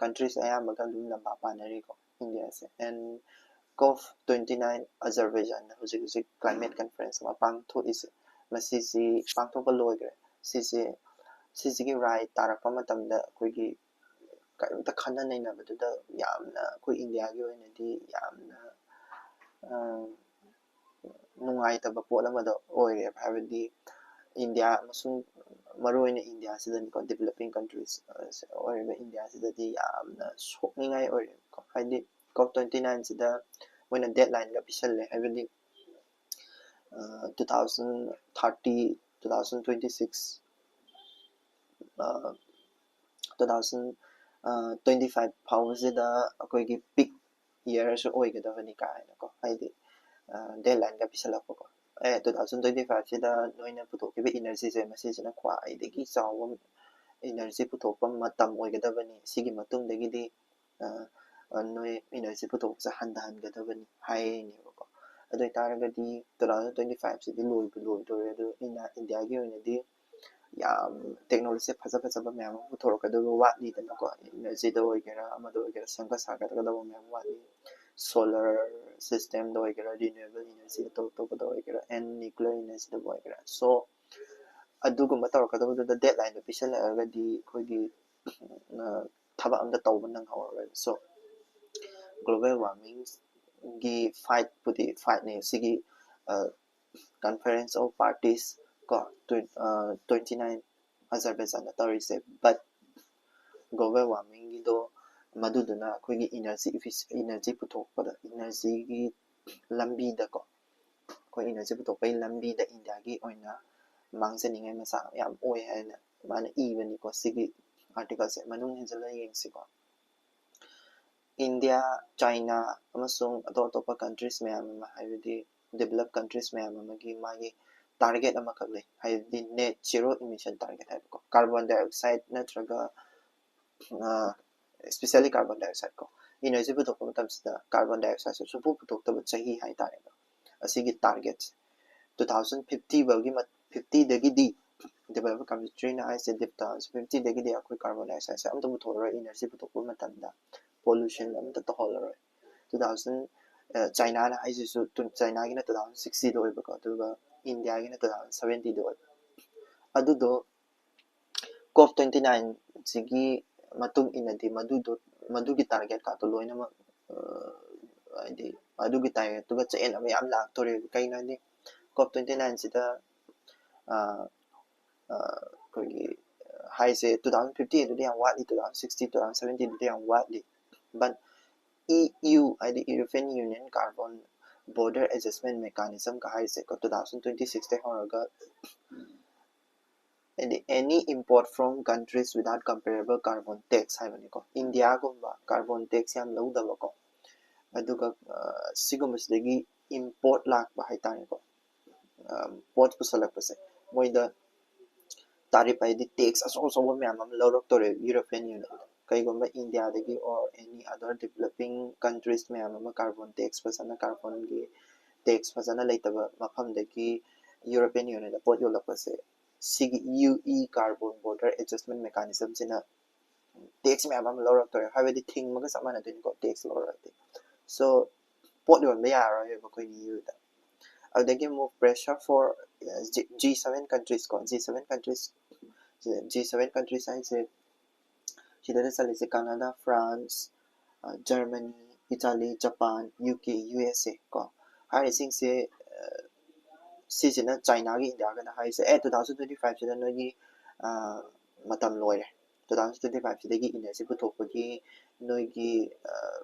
ꯀꯟꯇ꯭ꯔꯤꯁ ꯑꯌꯥꯝꯕꯒ ꯑꯗꯨꯝ ꯂꯝꯕꯥ ꯄꯥꯅꯔꯤꯀꯣ ꯏꯟꯗꯤꯌꯥꯁꯦ꯫ ꯑꯦꯟ ꯀꯣꯞ ꯇ꯭ꯋꯦꯟꯇꯤ ꯅꯥꯏꯟ ꯑꯖꯔꯕꯩꯖꯥꯟꯗ ꯍꯧꯖꯤꯛ ꯍꯧꯖꯤꯛ ꯀ꯭ꯂꯥꯏꯃꯦꯠ ꯀꯟꯐꯔꯦꯟꯁ ꯑꯃ ꯄꯥꯡꯊꯣꯛꯏꯁꯦ, ꯃꯁꯤꯁꯤ ꯄꯥꯡꯊꯣꯛꯄ ꯂꯣꯏꯈ꯭ꯔꯦ꯫ ꯁꯤꯁꯦ ꯁꯤꯁꯤꯒꯤ ꯔꯥꯏ ꯇꯥꯔꯛꯄ ꯃꯇꯝꯗ ꯑꯩꯈꯣꯏꯒꯤ ꯀꯔꯤꯝꯇ ꯈꯟꯅ ꯅꯩꯅꯕꯗꯨꯗ ꯌꯥꯝꯅ ꯑꯩꯈꯣꯏ ꯏꯟꯗꯤꯌꯥꯒꯤ ꯑꯣꯏꯅꯗꯤ ꯌꯥꯝꯅ ꯅꯨꯡꯉꯥꯏꯇꯕ ꯄꯣꯠ ꯑꯃꯗ ꯑꯣꯏꯔꯦꯕ꯫ ꯍꯥꯏꯕꯗꯤ ꯏꯟꯗꯤꯌꯥ ꯑꯃꯁꯨꯡ ꯃꯔꯨꯑꯣꯏꯅ ꯏꯟꯗꯤꯌꯥꯁꯤꯗꯅꯤꯀꯣ, ꯗꯤꯕꯂꯞꯄꯤꯡ ꯀꯟꯇ꯭ꯔꯤꯁ ꯑꯣꯏꯔꯤꯕ ꯏꯟꯗꯤꯌꯥꯁꯤꯗꯗꯤ ꯌꯥꯝꯅ ꯁꯣꯛꯅꯤꯡꯉꯥꯏ ꯑꯣꯏꯔꯦꯕꯀꯣ꯫ ꯍꯥꯏꯗꯤ ꯀꯣꯞ ꯇ꯭ꯋꯦꯟꯇꯤ ꯅꯥꯏꯟꯁꯤꯗ ꯃꯣꯏꯅ ꯗꯦꯠ ꯂꯥꯏꯟꯒ ꯄꯤꯁꯜꯂꯦ, ꯍꯥꯏꯕꯗꯤ two thousand thirty, two thousand twenty six two thousand twenty five ꯐꯥꯎꯕꯁꯤꯗ ꯑꯩꯈꯣꯏꯒꯤ peak yearꯁꯨ ꯑꯣꯏꯒꯗꯕꯅꯤ ꯀꯥꯏꯅꯀꯣ, ꯍꯥꯏꯗꯤ deadlineꯒ ꯄꯤꯁꯜꯂꯛꯄꯀꯣ꯫ ꯑꯦ, two thousand twenty fiveꯁꯤꯗ ꯅꯣꯏꯅ ꯄꯨꯊꯣꯛꯈꯤꯕ energyꯁꯦ, ꯃꯁꯤꯁꯤꯅ ꯈ꯭ꯋꯥꯏꯗꯒꯤ ꯆꯥꯎꯕ energy ꯄꯨꯊꯣꯛꯄ ꯃꯇꯝ ꯑꯣꯏꯒꯗꯕꯅꯤ, ꯁꯤꯒꯤ ꯃꯇꯨꯡꯗꯒꯤꯗꯤ ꯅꯣꯏ energy ꯄꯨꯊꯣꯛꯄꯁꯦ ꯍꯟꯊꯍꯟꯒꯗꯕꯅꯤ ꯍꯥꯏꯔꯤꯅꯦꯕꯀꯣ꯫ ꯑꯗꯨ ꯑꯣꯏꯇꯥꯔꯒꯗꯤ two thousand twenty fiveꯁꯤꯗꯤ ꯂꯣꯏꯕꯨ ꯂꯣꯏꯗꯣꯔꯦ꯫ ꯑꯗꯨ ꯏꯟꯗꯤꯌꯥꯒꯤ ꯑꯣꯏꯅꯗꯤ ꯌꯥꯝ technologyꯁꯦ ꯐꯖ ꯐꯖꯕ ꯃꯌꯥꯝ ꯑꯃ ꯄꯨꯊꯣꯔꯛꯀꯗꯕ ꯋꯥꯠꯂꯤꯗꯅꯀꯣ꯫ energyꯗ ꯑꯣꯏꯒꯦꯔꯥ, ꯑꯃꯗ ꯑꯣꯏꯒꯦꯔꯥ, ꯁꯦꯝꯒꯠ ꯁꯥꯒꯠꯀꯗꯕ ꯃꯌꯥꯝ ꯋꯥꯠꯂꯤ꯫ solar systemꯗ ꯑꯣꯏꯒꯦꯔꯥ, renewable energy ꯑꯇꯣꯞ ꯑꯇꯣꯞꯄꯗ ꯑꯣꯏꯒꯦꯔꯥ, and nuclear energyꯗꯕꯨ ꯑꯣꯏꯒꯦꯔꯥ꯫ So ꯑꯗꯨꯒꯨꯝꯕ ꯇꯧꯔꯛꯀꯗꯕꯗꯨꯗ deadlineꯗꯣ ꯄꯤꯁꯜꯂꯛꯑꯒꯗꯤ ꯑꯩꯈꯣꯏꯒꯤ ꯊꯕꯛ ꯑꯝꯇ ꯇꯧꯕ ꯅꯪꯍꯧꯔꯔꯣꯏꯕ꯫ So global warmingꯒꯤ fightꯄꯨꯗꯤ fightꯅꯦ ꯁꯤꯒꯤ Conference of Parties ꯀꯣ, twenty nine Azerbaijanꯗ ꯇꯧꯔꯤꯁꯦ꯫ But global warmingꯒꯤꯗꯣ ꯃꯗꯨꯗꯨꯅ ꯑꯩꯈꯣꯏꯒꯤ energy effic energy ꯄꯨꯊꯣꯛꯄꯗ, energyꯒꯤ ꯂꯝꯕꯤꯗꯀꯣ, ꯑꯩꯈꯣꯏ energy ꯄꯨꯊꯣꯛꯄꯒꯤ ꯂꯝꯕꯤꯗ ꯏꯟꯗꯤꯌꯥꯒꯤ ꯑꯣꯏꯅ ꯃꯥꯡꯖꯅꯤꯡꯉꯥꯏ ꯃꯆꯥꯛ ꯌꯥꯝ ꯑꯣꯏ ꯍꯥꯏꯅ ꯃꯥꯅ ꯏꯕꯅꯤꯀꯣ꯫ ꯁꯤꯒꯤ articleꯁꯦ ꯃꯅꯨꯡ ꯍꯟꯖꯤꯜꯂ ꯌꯦꯡꯁꯤꯀꯣ꯫ ꯏꯟꯗꯤꯌꯥ, ꯆꯥꯏꯅꯥ ꯑꯃꯁꯨꯡ ꯑꯇꯣꯞ ꯑꯇꯣꯞꯄ countries ꯃꯌꯥꯝ ꯑꯃ, ꯍꯥꯏꯕꯗꯤ developed countries ꯃꯌꯥꯝ ꯑꯃꯒꯤ ꯃꯥꯒꯤ target ꯑꯃꯈꯛ ꯂꯩ, ꯍꯥꯏꯕꯗꯤ net zero emission target ꯍꯥꯏꯕꯀꯣ꯫ carbon dioxide ꯅꯠꯇ꯭ꯔꯒ especially carbon dioxide ꯀꯣ, energy ꯄꯨꯊꯣꯛꯄ ꯃꯇꯝꯁꯤꯗ carbon dioxideꯁꯦ ꯁꯨꯡꯄꯨ ꯄꯨꯊꯣꯛꯇꯕ ꯆꯍꯤ ꯍꯥꯏꯇꯥꯔꯦꯀꯣ꯫ ꯑꯁꯤꯒꯤ target two thousand fifty ꯐꯥꯎꯒꯤ fiftyꯗꯒꯤꯗꯤ developed countryꯅ ꯍꯥꯏꯁꯦ, two thousand fiftyꯗꯒꯤꯗꯤ ꯑꯩꯈꯣꯏ carbon dioxideꯁꯦ ꯑꯝꯇ ꯄꯨꯊꯣꯛꯑꯔꯣꯏ꯫ energy ꯄꯨꯊꯣꯛꯄ ꯃꯇꯝꯗ pollution ꯑꯝꯇ ꯇꯧꯍꯜꯂꯔꯣꯏ꯫ two thousand Chinaꯅ ꯍꯥꯏꯁꯤꯁꯨ, Chinaꯒꯤꯅ two thousand sixtyꯗ ꯑꯣꯏꯕꯀꯣ, ꯑꯗꯨꯒ ꯏꯟꯗꯤꯌꯥꯒꯤꯅ two thousand seventyꯗ ꯑꯣꯏꯕ꯫ ꯑꯗꯨꯗꯣ COP twenty nineꯁꯤꯒꯤ ꯃꯇꯨꯡ ꯏꯟꯅꯗꯤ ꯃꯗꯨꯗꯣ, ꯃꯗꯨꯒꯤ target ꯀꯥꯗꯣ ꯂꯣꯏꯅꯃꯛ, ꯍꯥꯏꯗꯤ ꯃꯗꯨꯒꯤ targetꯇꯨꯒ ꯆꯌꯦꯠꯅꯕ ꯌꯥꯝ ꯂꯥꯛꯇꯣꯔꯦꯕ꯫ ꯀꯩꯒꯤꯅꯣ ꯍꯥꯏꯗꯤ COP twenty nineꯁꯤꯗ ꯑꯩꯈꯣꯏꯒꯤ ꯍꯥꯏꯁꯦ two thousand fifty ꯑꯗꯨꯗꯤ ꯌꯥꯝ ꯋꯥꯠꯂꯤ, two thousand sixty, two thousand seventyꯗꯨꯗꯤ ꯌꯥꯝ ꯋꯥꯠꯂꯤ꯫ But E U ꯍꯥꯏꯗꯤ European Union Carbon Border Adjustment Mechanismꯒ ꯍꯥꯏꯔꯤꯁꯦꯀꯣ, two thousand twenty sixꯇꯩ ꯍꯧꯔꯒ ꯍꯥꯏꯗꯤ any import from countries without comparable carbon tax ꯍꯥꯏꯕꯅꯤꯀꯣ꯫ ꯏꯟꯗꯤꯌꯥꯒꯨꯝꯕ carbon tax ꯌꯥꯝ ꯂꯧꯗꯕꯀꯣ, ꯑꯗꯨꯒ ꯑ, ꯁꯤꯒꯨꯝꯕꯁꯤꯗꯒꯤ import ꯂꯥꯛꯄ ꯍꯥꯏꯇꯥꯔꯦꯀꯣ, ꯑ, ꯄꯣꯠ ꯄꯨꯁꯜꯂꯛꯄꯁꯦ ꯃꯣꯏꯗ tariff ꯍꯥꯏꯗꯤ tax ꯑꯆꯧ ꯑꯆꯧꯕ ꯃꯌꯥꯝ ꯑꯃ ꯂꯧꯔꯛꯇꯣꯔꯦ European Union꯫ ꯀꯩꯒꯨꯝꯕ ꯏꯟꯗꯤꯌꯥꯗꯒꯤ or any other developing countries ꯃꯌꯥꯝ ꯑꯃ carbon tax ꯐꯖꯅ, carbonꯒꯤ tax ꯐꯖꯅ ꯂꯩꯇꯕ ꯃꯐꯝꯗꯒꯤ European Unionꯗ ꯄꯣꯠ ꯌꯣꯜꯂꯛꯄꯁꯦ, ꯁꯤꯒꯤ U E carbon border adjustment mechanismꯁꯤꯅ tax ꯃꯌꯥꯝ ꯑꯃ ꯂꯧꯔꯛꯇꯣꯔꯦ, ꯍꯥꯏꯕꯗꯤ ꯊꯤꯡꯕꯒ ꯆꯞ ꯃꯥꯟꯅꯗꯣꯏꯅꯤꯀꯣ tax ꯂꯧꯔꯛꯑꯗꯤ꯫ So ꯄꯣꯠ ꯌꯣꯟꯕ ꯌꯥꯔꯔꯣꯏꯕ ꯑꯩꯈꯣꯏꯒꯤ E Uꯗ꯫ ꯑꯗꯨꯗꯒꯤ ꯑꯃꯨꯛ pressure for G seven countries ꯀꯣ, G seven countries, G seven countries ꯍꯥꯏꯁꯦ ꯁꯤꯗ ꯆꯠꯂꯤꯁꯦ Canada, France, Germany, Italy, Japan, U K, U S A ꯀꯣ꯫ ꯍꯥꯏꯔꯤꯁꯤꯡꯁꯦ, ꯑ, ꯁꯤꯁꯤꯅ ꯆꯥꯏꯅꯥꯒ ꯏꯟꯗꯤꯌꯥꯒꯅ ꯍꯥꯏꯔꯤꯁꯦ, ꯑꯦ, two thousand twenty fiveꯁꯤꯗ ꯅꯣꯏꯒꯤ, ꯑ, ꯃꯇꯝ ꯂꯣꯏꯔꯦ꯫ Two thousand twenty fiveꯁꯤꯗꯒꯤ energy ꯄꯨꯊꯣꯛꯄꯒꯤ ꯅꯣꯏꯒꯤ, ꯑ,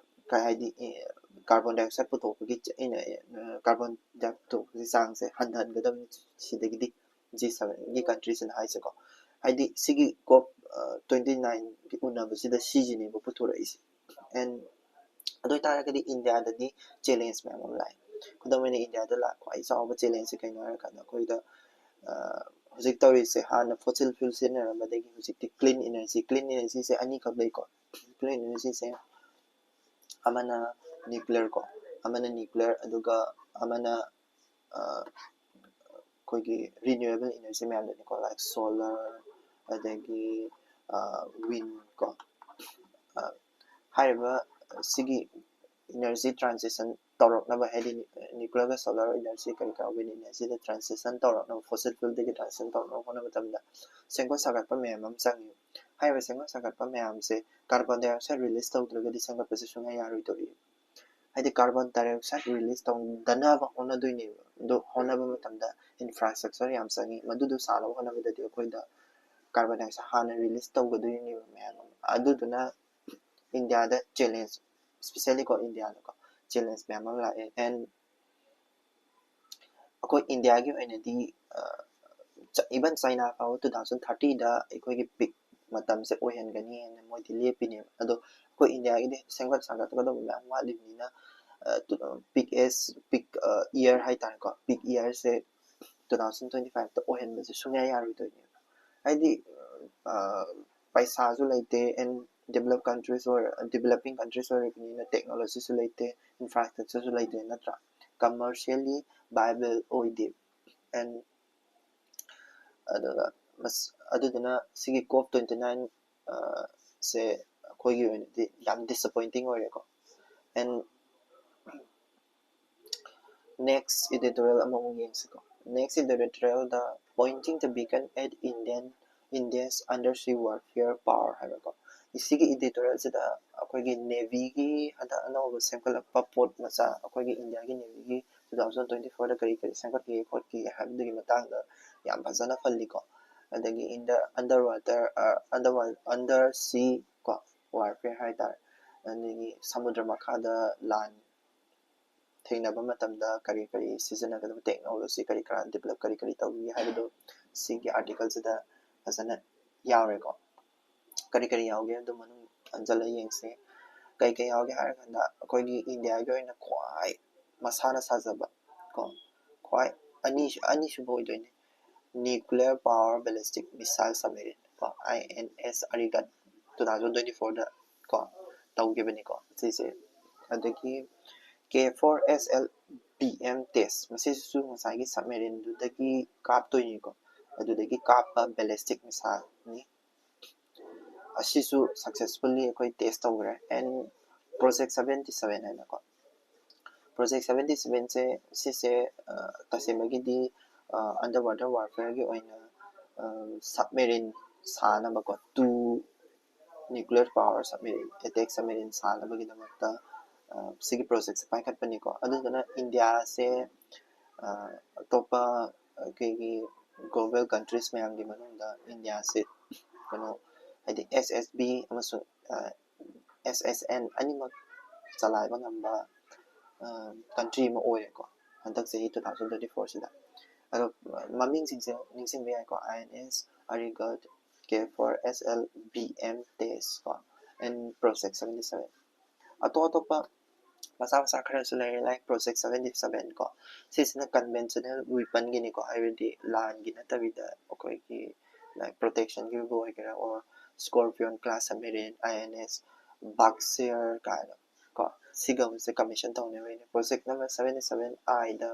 ꯀꯩ ꯍꯥꯏꯗꯤ, ꯑꯦ, carbon dioxide ꯄꯨꯊꯣꯛꯄꯒꯤ ꯆ-, ꯏꯅ-, ꯑ, carbon dioxide ꯄꯨꯊꯣꯛꯄꯒꯤ ꯆꯥꯡꯁꯦ ꯍꯟꯊꯍꯟꯒꯗꯕꯅꯤ ꯁꯤꯗꯒꯤꯗꯤ꯫ G sevenꯒꯤ countryꯁꯤꯅ ꯍꯥꯏꯁꯦꯀꯣ꯫ ꯍꯥꯏꯗꯤ ꯁꯤꯒꯤ COP, ꯑ, twenty nineꯒꯤ ꯎꯅꯕꯁꯤꯗ ꯁꯤꯁꯤꯅꯦꯕ ꯄꯨꯊꯣꯔꯛꯏꯁꯦ꯫ And ꯑꯗꯨ ꯑꯣꯏꯇꯥꯔꯒꯗꯤ ꯏꯟꯗꯤꯌꯥꯗꯗꯤ challenge ꯃꯌꯥꯝ ꯑꯃ ꯂꯥꯛꯑꯦ꯫ ꯈꯨꯗꯝ ꯑꯣꯏꯅ ꯏꯟꯗꯤꯌꯥꯗ ꯂꯥꯛꯄ ꯈ꯭ꯋꯥꯏ ꯆꯥꯎꯕ challengeꯁꯦ ꯀꯩꯅꯣ ꯍꯥꯏꯔꯀꯥꯟꯗ ꯑꯩꯈꯣꯏꯗ, ꯑ, ꯍꯧꯖꯤꯛ ꯇꯧꯔꯤꯁꯦ ꯍꯥꯟꯅ fossil fuel ꯁꯤꯖꯤꯟꯅꯔꯝꯕꯗꯒꯤ ꯍꯧꯖꯤꯛꯇꯤ clean energy, clean energyꯁꯦ ꯑꯅꯤꯈꯛ ꯂꯩꯀꯣ꯫ Clean energyꯁꯦ ꯑꯃꯅ nuclear ꯀꯣ, ꯑꯃꯅ nuclear, ꯑꯗꯨꯒ ꯑꯃꯅ, ꯑ, ꯑꯩꯈꯣꯏꯒꯤ renewable energy ꯃꯌꯥꯝꯗꯨꯅꯤꯀꯣ, like solar, ꯑꯗꯒꯤ, ꯑ, wind ꯀꯣ꯫ ꯑ, ꯍꯥꯏꯔꯤꯕ ꯁꯤꯒꯤ energy transition ꯇꯧꯔꯛꯅꯕ, ꯍꯥꯏꯗꯤ nuclearꯒ solar energy ꯀꯔꯤ ꯀꯔꯥ wind energyꯗ transition ꯇꯧꯔꯛꯅꯕ, fossil fuelꯗꯒꯤ transition ꯇꯧꯔꯛꯅꯕ ꯍꯣꯠꯅꯕ ꯃꯇꯝꯗ ꯁꯦꯝꯒꯠ ꯁꯥꯒꯠꯄ ꯃꯌꯥꯝ ꯑꯃ ꯆꯪꯉꯤ꯫ ꯍꯥꯏꯔꯤꯕ ꯁꯦꯝꯒꯠ ꯁꯥꯒꯠꯄ ꯃꯌꯥꯝꯁꯦ carbon dioxide release ꯇꯧꯗ꯭ꯔꯒꯗꯤ ꯁꯦꯝꯒꯠꯄꯁꯦ ꯁꯨꯡꯌꯥ ꯌꯥꯔꯣꯏꯗꯧꯔꯤ꯫ ꯍꯥꯏꯗꯤ carbon dioxide release ꯇꯧꯗꯅꯕ ꯍꯣꯠꯅꯗꯣꯏꯅꯦꯕ꯫ ꯑꯗꯣ ꯍꯣꯠꯅꯕ ꯃꯇꯝꯗ infrastructure ꯌꯥꯝ ꯆꯪꯉꯤ꯫ ꯃꯗꯨꯗꯣ ꯁꯥꯅꯕ ꯍꯣꯠꯅꯕꯗꯗꯤ ꯑꯩꯈꯣꯏꯗ carbon dioxide ꯍꯥꯟꯅ release ꯇꯧꯒꯗꯣꯏꯅꯦꯕ ꯃꯌꯥꯝ ꯑꯃ꯫ ꯑꯗꯨꯗꯨꯅ ꯏꯟꯗꯤꯌꯥꯗ challenge, specially ꯀꯣ ꯏꯟꯗꯤꯌꯥꯗꯀꯣ challenge ꯃꯌꯥꯝ ꯑꯃ ꯂꯥꯛꯑꯦ꯫ And ꯑꯩꯈꯣꯏ ꯏꯟꯗꯤꯌꯥꯒꯤ ꯑꯣꯏꯅꯗꯤ, ꯑ, even China ꯐꯥꯎꯕ two thousand thirtyꯗ ꯑꯩꯈꯣꯏꯒꯤ peak ꯃꯇꯝꯁꯦ ꯑꯣꯏꯍꯟꯒꯅꯤ ꯍꯥꯏꯅ ꯃꯣꯏꯗꯤ ꯂꯦꯞꯄꯤꯅꯦꯕ꯫ ꯑꯗꯣ ꯑꯩꯈꯣꯏ ꯏꯟꯗꯤꯌꯥꯒꯤꯗꯤ ꯁꯦꯝꯒꯠ ꯁꯥꯒꯠꯀꯗꯧꯕ ꯃꯌꯥꯝ ꯋꯥꯠꯂꯤꯕꯅꯤꯅ peak as peak year ꯍꯥꯏꯇꯥꯔꯦꯀꯣ, peak yearꯁꯦ two thousand twenty fiveꯇ ꯑꯣꯏꯍꯟꯕꯁꯦ ꯁꯨꯡꯌꯥ ꯌꯥꯔꯣꯏꯗꯣꯏꯅꯦꯕ꯫ ꯍꯥꯏꯗꯤ ꯄꯩꯁꯥꯁꯨ ꯂꯩꯇꯦ, and developed countries ꯑꯣꯏꯔ developing countries ꯑꯣꯏꯔꯕꯅꯤꯅ technologyꯁꯨ ꯂꯩꯇꯦ, infrastructureꯁꯨ ꯂꯩꯇꯦ, ꯅꯠꯇ꯭ꯔꯥ? Commercially viable ꯑꯣꯏꯗꯦ꯫ And ꯑꯗꯨꯒ ꯑꯗꯨꯗꯨꯅ ꯁꯤꯒꯤ COP twenty nine ꯁꯦ ꯑꯩꯈꯣꯏꯒꯤ ꯑꯣꯏꯅꯗꯤ ꯌꯥꯝ disappointing ꯑꯣꯏꯔꯦꯀꯣ꯫ And next editorial ꯑꯃꯃꯨꯛ ꯌꯦꯡꯁꯤꯀꯣ꯫ Next editorialꯗ "Pointing the beacon at Indian India's undersea warfare power" ꯍꯥꯏꯕꯀꯣ꯫ ꯁꯤꯒꯤ editorialꯁꯤꯗ ꯑꯩꯈꯣꯏꯒꯤ Navyꯒꯤ ꯍꯟꯗꯛ ꯑꯅꯧꯕ ꯁꯦꯝꯒꯠꯂꯛꯄ ꯄꯣꯠ ꯃꯆꯥ, ꯑꯩꯈꯣꯏꯒꯤ ꯏꯟꯗꯤꯌꯥꯒꯤ Navyꯒꯤ two thousand twenty fourꯗ ꯀꯔꯤ ꯀꯔꯤ ꯁꯦꯝꯒꯠꯈꯤꯒꯦ ꯈꯣꯠꯈꯤꯒꯦ ꯍꯥꯏꯕꯗꯨꯒꯤ ꯃꯇꯥꯡꯗ ꯌꯥꯝ ꯐꯖꯅ ꯄꯜꯂꯤꯀꯣ꯫ ꯑꯗꯒꯤ in the underwater, under undersea ꯀꯣ, warfare ꯍꯥꯏꯇꯥꯔꯦ꯫ ꯑꯗꯒꯤ ꯁꯃꯨꯗ꯭ꯔ ꯃꯈꯥꯗ ꯂꯥꯟ ꯊꯦꯡꯅꯕ ꯃꯇꯝꯗ ꯀꯔꯤ ꯀꯔꯤ ꯁꯤꯖꯤꯟꯅꯒꯗꯕ, technology ꯀꯔꯤ ꯀꯔꯥ develop ꯀꯔꯤ ꯀꯔꯤ ꯇꯧꯈꯤꯒꯦ ꯍꯥꯏꯕꯗꯨ ꯁꯤꯒꯤ articleꯁꯤꯗ ꯐꯖꯅ ꯌꯥꯎꯔꯦꯀꯣ꯫ ꯀꯔꯤ ꯀꯔꯤ ꯌꯥꯎꯒꯦ ꯑꯗꯨ ꯃꯅꯨꯡ ꯆꯪꯁꯤꯜꯂ ꯌꯦꯡꯁꯦ꯫ ꯀꯩ ꯀꯩ ꯌꯥꯎꯒꯦ ꯍꯥꯏꯔꯀꯥꯟꯗ ꯑꯩꯈꯣꯏꯒꯤ ꯏꯟꯗꯤꯌꯥꯒꯤ ꯑꯣꯏꯅ ꯈ꯭ꯋꯥꯏ ꯃꯁꯥꯅ ꯁꯥꯖꯕ ꯀꯣ, ꯈ꯭ꯋꯥꯏ ꯑꯅꯤ ꯑꯅꯤꯁꯨꯕ ꯑꯣꯏꯗꯣꯏꯅꯦ, nuclear power ballistic missile submarine ꯀꯣ, I N S Arigat two thousand twenty fourꯗ ꯀꯣ ꯇꯧꯈꯤꯕꯅꯤꯀꯣ ꯁꯤꯁꯦ꯫ ꯑꯗꯒꯤ K four S L B M test, ꯃꯁꯤꯁꯨ ꯉꯁꯥꯏꯒꯤ submarineꯗꯨꯗꯒꯤ ꯀꯥꯞꯇꯣꯏꯅꯤꯀꯣ, ꯑꯗꯨꯗꯒꯤ ꯀꯥꯞꯄ ballistic missileꯅꯤ꯫ ꯑꯁꯤꯁꯨ successfully ꯑꯩꯈꯣꯏ test ꯇꯧꯈ꯭ꯔꯦ꯫ And Project seventy seven ꯍꯥꯏꯅꯀꯣ, Project seventy sevenꯁꯦ ꯁꯤꯁꯦ ꯇꯁꯦꯡꯕꯒꯤꯗꯤ underwater warfareꯒꯤ ꯑꯣꯏꯅ submarine ꯁꯥꯅꯕꯀꯣ, two nuclear power submarine, attack submarine ꯁꯥꯅꯕꯒꯤꯗꯃꯛꯇ ꯁꯤꯒꯤ projectꯁꯦ ꯄꯥꯏꯈꯠꯄꯅꯤꯀꯣ꯫ ꯑꯗꯨꯗꯨꯅ ꯏꯟꯗꯤꯌꯥꯁꯦ ꯑꯇꯣꯞꯄ ꯑꯩꯈꯣꯏꯒꯤ global countries ꯃꯌꯥꯝꯒꯤ ꯃꯅꯨꯡꯗ ꯏꯟꯗꯤꯌꯥꯁꯦ ꯀꯩꯅꯣ, ꯍꯥꯏꯗꯤ S S B ꯑꯃꯁꯨꯡ S S N ꯑꯅꯤꯃꯛ ꯆꯂꯥꯏꯕ ꯉꯝꯕ country ꯑꯃ ꯑꯣꯏꯔꯦꯀꯣ ꯍꯟꯗꯛ ꯆꯍꯤ two thousand twenty fourꯁꯤꯗ꯫ ꯑꯗꯣ ꯃꯃꯤꯡꯁꯤꯡꯁꯦ ꯅꯤꯡꯁꯤꯡꯕ ꯌꯥꯏꯀꯣ, I N S Arigat, K four S L B M Tejas ꯀꯣ, and Project seventy seven꯫ ꯑꯇꯣꯞ ꯑꯇꯣꯞꯄ ꯃꯆꯥ ꯃꯆꯥ ꯈꯔꯁꯨ ꯂꯩꯔꯦ, like Project seventy seven ꯀꯣ꯫ ꯁꯤꯁꯤꯅ conventional weapon ꯒꯤꯅꯤꯀꯣ, ꯍꯥꯏꯕꯗꯤ ꯂꯥꯟꯒꯤ ꯅꯠꯇꯕꯤꯗ ꯑꯩꯈꯣꯏꯒꯤ like protection ꯒꯤꯕꯨ ꯑꯣꯏꯒꯦꯔꯥ, or Scorpion class submarine, I N S Bhagshir ꯀꯥꯏꯅ ꯀꯣ, ꯁꯤꯒꯨꯝꯕꯁꯦ commission ꯇꯧꯅꯕꯒꯤꯅꯦ꯫ Project number seventy seven I ꯗ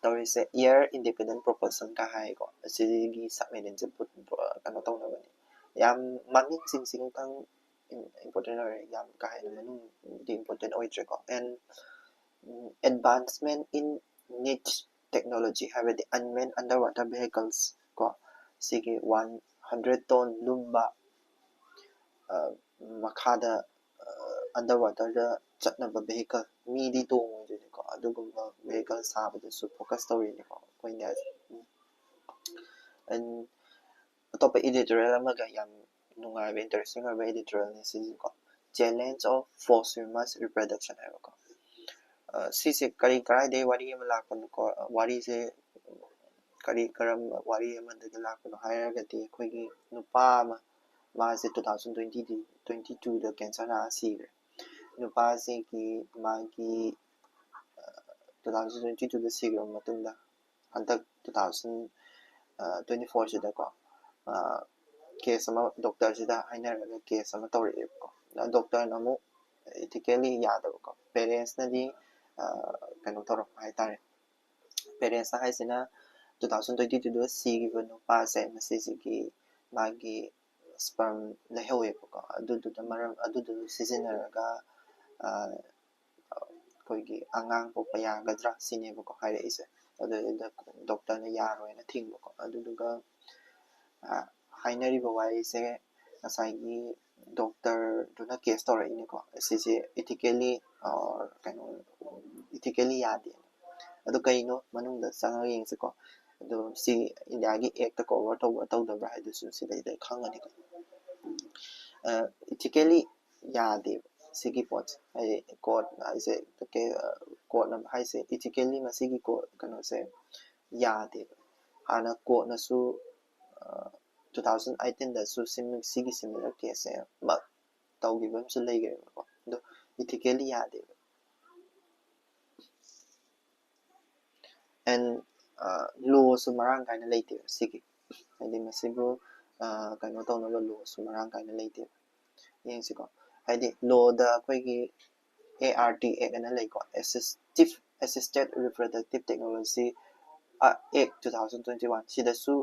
ꯇꯧꯔꯤꯁꯦ air independent propulsion ꯀ ꯍꯥꯏꯀꯣ, ꯑꯁꯤꯒꯤ submarine ꯁꯦ ꯄꯨ-, ꯄꯨ-, ꯀꯩꯅꯣ ꯇꯧꯅꯕꯅꯤ꯫ ꯌꯥꯝ ꯃꯃꯤꯡꯁꯤꯡꯁꯤꯒꯇꯪ important ꯑꯣꯏꯔꯦ, ꯌꯥꯝ ꯀꯥ ꯍꯦꯟꯅ ꯃꯅꯨꯡꯗꯤ important ꯑꯣꯏꯗ꯭ꯔꯦꯀꯣ꯫ And advancement in niche technology ꯍꯥꯏꯕꯗꯤ unmanned underwater vehicles ꯀꯣ, ꯁꯤꯒꯤ one hundred ton ꯂꯨꯝꯕ, ꯑ, ꯃꯈꯥꯗ, ꯑ, underwater ꯗ ꯆꯠꯅꯕ vehicle, ꯃꯤꯗꯤ ꯇꯣꯡꯉꯣꯏꯗꯣꯏꯅꯤꯀꯣ, ꯑꯗꯨꯒꯨꯝꯕ vehicle ꯁꯥꯕꯗꯁꯨ focus ꯇꯧꯔꯤꯅꯤꯀꯣ ꯑꯩꯈꯣꯏ ꯏꯟꯗꯤꯌꯥꯁꯦ꯫ And ꯑꯇꯣꯞꯄ editorial ꯑꯃꯒ, ꯌꯥꯝ ꯅꯨꯡꯉꯥꯏꯕ, interesting ꯑꯣꯏꯕ editorial ꯅꯤ ꯁꯤꯁꯤꯀꯣ, Challenge of Posthumous Reproduction ꯍꯥꯏꯕꯀꯣ꯫ ꯑ, ꯁꯤꯁꯦ ꯀꯔꯤ, ꯀꯔꯥꯏꯗꯒꯤ ꯋꯥꯔꯤ ꯑꯃ ꯂꯥꯛꯄꯅꯣꯀꯣ? ꯋꯥꯔꯤꯁꯦ ꯀꯔꯤ, ꯀꯔꯝꯕ ꯋꯥꯔꯤ ꯑꯃꯗꯒꯤ ꯂꯥꯛꯄꯅꯣ ꯍꯥꯏꯔꯒꯗꯤ, ꯑꯩꯈꯣꯏꯒꯤ ꯅꯨꯄꯥ ꯑꯃ, ꯃꯥꯁꯦ two thousand twenty, twenty two ꯗ cancer ꯅꯥꯔ ꯁꯤꯈ꯭ꯔꯦ꯫ ꯅꯨꯄꯥꯁꯤꯒꯤ, ꯃꯥꯒꯤ, ꯑ, two thousand twenty two ꯗ ꯁꯤꯈ꯭ꯔꯕ ꯃꯇꯨꯡꯗ, ꯍꯟꯗꯛ two thousand twenty four ꯁꯤꯗꯀꯣ, case ꯑꯃ doctor ꯁꯤꯗ ꯍꯥꯏꯅꯔꯒ case ꯑꯃ ꯇꯧꯔꯛꯑꯦꯕꯀꯣ꯫ Doctor ꯅ ꯑꯃꯨꯛ ethically ꯌꯥꯗꯕꯀꯣ, parents ꯅꯗꯤ, ꯑ, ꯀꯩꯅꯣ ꯇꯧꯔꯛꯄ ꯍꯥꯏꯇꯥꯔꯦ꯫ Parents ꯅ ꯍꯥꯏꯁꯤꯅ, two thousand twenty two ꯗ ꯁꯤꯈꯤꯕ ꯅꯨꯄꯥꯁꯦ, ꯃꯁꯤꯁꯤꯒꯤ, ꯃꯥꯒꯤ sperm ꯂꯩꯍꯧꯋꯦꯕꯀꯣ, ꯑꯗꯨꯗꯨꯅ ꯃꯔꯝ, ꯑꯗꯨꯗꯨ ꯁꯤꯖꯤꯟꯅꯔꯒ, ꯑ, ꯑꯩꯈꯣꯏꯒꯤ ꯑꯉꯥꯡ ꯄꯣꯛꯄ ꯌꯥꯒꯗ꯭ꯔꯥ ꯁꯤꯅꯦꯕꯀꯣ ꯍꯥꯏꯔꯛꯏꯁꯦ꯫ ꯑꯗꯨꯗ doctor ꯅ ꯌꯥꯔꯣꯏꯅ ꯊꯤꯡꯕꯀꯣ꯫ ꯑꯗꯨꯗꯨꯒ, ꯑ, ꯍꯥꯏꯅꯔꯤꯕ ꯋꯥꯔꯤꯁꯦ ꯉꯁꯥꯏꯒꯤ doctor ꯗꯨꯅ case ꯇꯧꯔꯛꯏꯅꯦꯀꯣ꯫ ꯁꯤꯁꯦ ethically, ꯑ, ꯀꯩꯅꯣ, ethically ꯌꯥꯗꯦ꯫ ꯑꯗꯨ ꯀꯩꯅꯣ, ꯃꯅꯨꯡꯗ ꯆꯪꯉꯒ ꯌꯦꯡꯁꯤꯀꯣ꯫ ꯑꯗꯣ ꯁꯤ ꯏꯟꯗꯤꯌꯥꯒꯤ act ꯇ cover ꯇꯧꯕ꯭ꯔꯥ ꯇꯧꯗꯕ꯭ꯔꯥ ꯍꯥꯏꯗꯨꯁꯨ ꯁꯤꯗꯩꯗ ꯈꯪꯉꯅꯤꯀꯣ꯫ ꯑ, ethically ꯌꯥꯗꯦꯕ ꯁꯤꯒꯤ ꯄꯣꯠꯁꯦ꯫ ꯍꯥꯏꯗꯤ court ꯍꯥꯏꯁꯦ, ꯀꯩ-, ꯑ, ꯀꯣꯔꯠꯅ ꯍꯥꯏꯁꯦ ethically ꯃꯁꯤꯒꯤ ꯀꯣꯔꯠ ꯀꯩꯅꯣꯁꯦ ꯌꯥꯗꯦꯕ꯫ ꯍꯥꯟꯅ ꯀꯣꯔꯠꯅꯁꯨ two thousand eighteen ꯗꯁꯨ ꯁꯤꯒꯤ similar case ꯁꯦ ꯃꯛ ꯇꯧꯈꯤꯕ ꯑꯃꯁꯨ ꯂꯩꯈ꯭ꯔꯦꯕꯀꯣ꯫ ꯑꯗꯣ ethically ꯌꯥꯗꯦꯕ꯫ And ꯂꯣꯁꯨ ꯃꯔꯥꯡ ꯀꯥꯏꯅ ꯂꯩꯇꯦꯕ ꯁꯤꯒꯤ, ꯍꯥꯏꯗꯤ ꯃꯁꯤꯕꯨ ꯀꯩꯅꯣ ꯇꯧꯅꯕ ꯂꯣꯁꯨ ꯃꯔꯥꯡ ꯀꯥꯏꯅ ꯂꯩꯇꯦꯕ꯫ ꯌꯦꯡꯁꯤꯀꯣ, ꯍꯥꯏꯗꯤ ꯂꯣꯗ ꯑꯩꯈꯣꯏꯒꯤ ART Act ꯑꯅ ꯂꯩꯀꯣ, Assistive Assisted Reproductive Technology Act two thousand twenty one, ꯁꯤꯗꯁꯨ